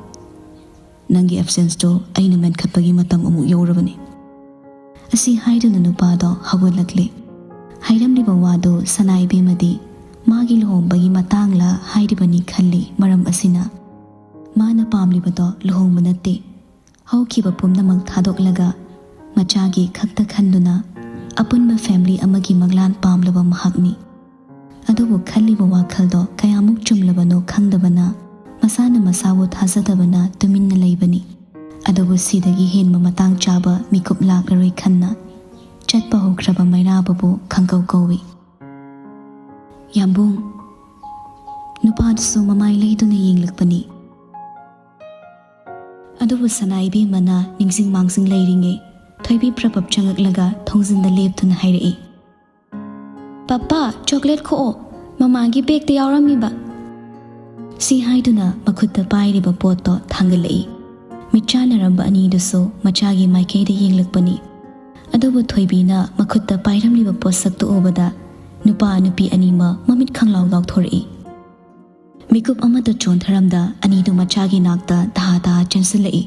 ꯅꯪꯒꯤ ꯑꯦꯕꯁꯦꯟꯁꯇꯣ ꯑꯩꯅ ꯃꯦꯟꯈꯠꯄꯒꯤ ꯃꯇꯝ ꯑꯃꯨꯛ ꯌꯧꯔꯕꯅꯤ꯫" ꯑꯁꯤ ꯍꯥꯏꯗꯨꯅ ꯅꯨꯄꯥꯗꯣ ꯍꯧꯒꯠꯂꯛꯂꯦ꯫ ꯍꯥꯏꯔꯝꯂꯤꯕ ꯋꯥꯗꯨ ꯁꯅꯥ ꯏꯕꯦꯝꯃꯗꯤ ꯃꯥꯒꯤ ꯂꯨꯍꯣꯡꯕꯒꯤ ꯃꯇꯥꯡꯂ ꯍꯥꯏꯔꯤꯕꯅꯤ ꯈꯜꯂꯤ꯫ ꯃꯔꯝ ꯑꯁꯤꯅ ꯃꯥꯅ ꯄꯥꯝꯂꯤꯕꯗꯣ ꯂꯨꯍꯣꯡꯕ ꯅꯠꯇꯦ, ꯍꯧꯈꯤꯕ ꯄꯨꯝꯅꯃꯛ ꯊꯥꯗꯣꯛꯂꯒ ꯃꯆꯥꯒꯤ ꯈꯛꯇ ꯈꯟꯗꯨꯅ ꯑꯄꯨꯟꯕ ꯐꯦꯃꯤꯂꯤ ꯑꯃꯒꯤ ꯃꯪꯂꯥꯟ ꯄꯥꯝꯂꯕ ꯃꯍꯥꯛꯅꯤ꯫ ꯑꯗꯨꯕꯨ ꯈꯜꯂꯤꯕ ꯋꯥꯈꯜꯗꯣ ꯀꯌꯥꯃꯨꯛ ꯆꯨꯝꯂꯕꯅꯣ ꯈꯪꯗꯕꯅ ꯃꯁꯥꯅ ꯃꯁꯥꯕꯨ ꯊꯥꯖꯗꯕꯅ ꯇꯨꯃꯤꯟꯅ ꯂꯩꯕꯅꯤ꯫ ꯑꯗꯨꯕꯨ ꯁꯤꯗꯒꯤ ꯍꯦꯟꯕ ꯃꯇꯥꯡ ꯆꯥꯕ ꯃꯤꯀꯨꯞ ꯂꯥꯛꯂꯔꯣꯏ ꯈꯟꯅ ꯆꯠꯄ ꯍꯧꯈ꯭ꯔꯕ ꯃꯩꯔꯥꯕꯕꯨ ꯈꯪꯀꯧ ꯀꯧꯏ꯫ ꯌꯥꯝꯕꯨꯡ, ꯅꯨꯄꯥꯗꯨꯁꯨ ꯃꯃꯥꯏ ꯂꯩꯗꯨꯅ ꯌꯦꯡꯂꯛꯄꯅꯤ꯫ ꯑꯗꯨꯕꯨ ꯁꯅꯥ ꯏꯕꯦꯝꯃꯅ ꯅꯤꯡꯁꯤꯡ ꯃꯥꯡꯖꯤꯡ ꯂꯩꯔꯤꯉꯩ ꯊꯣꯏꯕꯤ ꯄ꯭ꯔꯄꯞ ꯆꯪꯉꯛꯂꯒ ꯊꯣꯡꯖꯤꯟꯗ ꯂꯦꯞꯇꯨꯅ ꯍꯥꯏꯔꯛꯏ, "ꯄꯄꯥ, ꯆꯣꯀ꯭ꯂꯦꯠ ꯈꯣꯛꯑꯣ, ꯃꯃꯥꯒꯤ ꯕꯦꯒꯇ ꯌꯥꯎꯔꯝꯃꯤꯕ꯫" ꯁꯤ ꯍꯥꯏꯗꯨꯅ ꯃꯈꯨꯠꯇ ꯄꯥꯏꯔꯤꯕ ꯄꯣꯠꯇꯣ ꯊꯥꯡꯒꯠꯂꯛꯏ꯫ ꯃꯤꯠꯆꯥꯟꯅꯔꯝꯕ ꯑꯅꯤꯗꯨꯁꯨ ꯃꯆꯥꯒꯤ ꯃꯥꯏꯀꯩꯗ ꯌꯦꯡꯂꯛꯄꯅꯤ꯫ ꯑꯗꯨꯕꯨ ꯊꯣꯏꯕꯤꯅ ꯃꯈꯨꯠꯇ ꯄꯥꯏꯔꯝꯂꯤꯕ ꯄꯣꯠꯁꯛꯇꯨ ꯎꯕꯗ ꯅꯨꯄꯥ ꯅꯨꯄꯤ ꯑꯅꯤꯃꯛ ꯃꯃꯤꯠ ꯈꯪꯂꯥꯎ ꯂꯥꯎꯊꯣꯔꯛꯏ꯫ ꯃꯤꯀꯨꯞ ꯑꯃꯇ ꯆꯣꯟꯊꯔꯝꯗ ꯑꯅꯤꯗꯨ ꯃꯆꯥꯒꯤ ꯅꯥꯛꯇ ꯇꯍꯥ ꯇꯍꯥ ꯆꯦꯟꯁꯤꯜꯂꯛꯏ꯫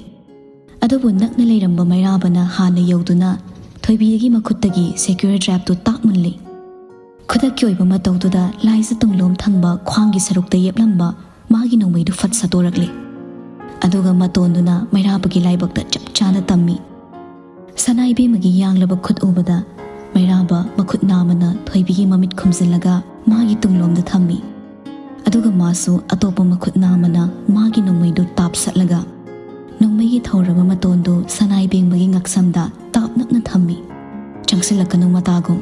ꯑꯗꯨꯕꯨ ꯅꯛꯅ ꯂꯩꯔꯝꯕ ꯃꯩꯔꯥꯕꯅ ꯍꯥꯟꯅ ꯌꯧꯗꯨꯅ ꯊꯣꯏꯕꯤꯗꯒꯤ ꯃꯈꯨꯠꯇꯒꯤ ꯁꯦꯀ꯭ꯌꯨꯔ ꯇ꯭ꯔꯦꯞꯇꯨ ꯇꯥꯛ ꯃꯨꯜꯂꯤ꯫ ꯈꯨꯗꯛꯀꯤ ꯑꯣꯏꯕ ꯃꯇꯧꯗꯨꯗ ꯂꯥꯏꯖ ꯇꯨꯡꯂꯣꯝ ꯊꯪꯕ ꯈ꯭ꯋꯥꯡꯒꯤ ꯁꯔꯨꯛꯇ ꯌꯦꯞꯂꯝꯕ ꯃꯥꯒꯤ ꯅꯣꯡꯃꯩꯗꯨ ꯐꯠ ꯁꯠꯇꯣꯔꯛꯂꯦ꯫ ꯑꯗꯨꯒ ꯃꯇꯣꯟꯗꯨꯅ ꯃꯩꯔꯥꯕꯒꯤ ꯂꯥꯏꯕꯛꯇ ꯆꯞ ꯆꯥꯅ ꯇꯝꯃꯤ꯫ ꯁꯅꯥ ꯏꯕꯦꯝꯃꯒꯤ ꯌꯥꯡꯂꯕ ꯈꯨꯠ ꯎꯕꯗ ꯃꯩꯔꯥꯕ ꯃꯈꯨꯠ ꯅꯥꯝꯃꯅ ꯊꯣꯏꯕꯤꯒꯤ ꯃꯃꯤꯠ ꯈꯨꯝꯖꯤꯜꯂꯒ ꯃꯥꯒꯤ ꯇꯨꯡꯂꯣꯝꯗ ꯊꯝꯃꯤ꯫ ꯑꯗꯨꯒ ꯃꯥꯁꯨ ꯑꯇꯣꯞꯄ ꯃꯈꯨꯠ ꯅꯥꯝꯃꯅ ꯃꯥꯒꯤ ꯅꯣꯡꯃꯩꯗꯨ ꯇꯥꯞꯁꯠꯂꯒ ꯅꯣꯡꯃꯩꯒꯤ ꯊꯧꯔꯕ ꯃꯇꯣꯟꯗꯨ ꯁꯅꯥ ꯏꯕꯦꯝꯃꯒꯤ ꯉꯛꯁꯝꯗ ꯇꯥꯞ ꯅꯛꯅ ꯊꯝꯃꯤ꯫ "ꯆꯪꯁꯤꯜꯂꯛꯀꯅꯨ ꯃꯇꯥꯒꯨꯝ꯫"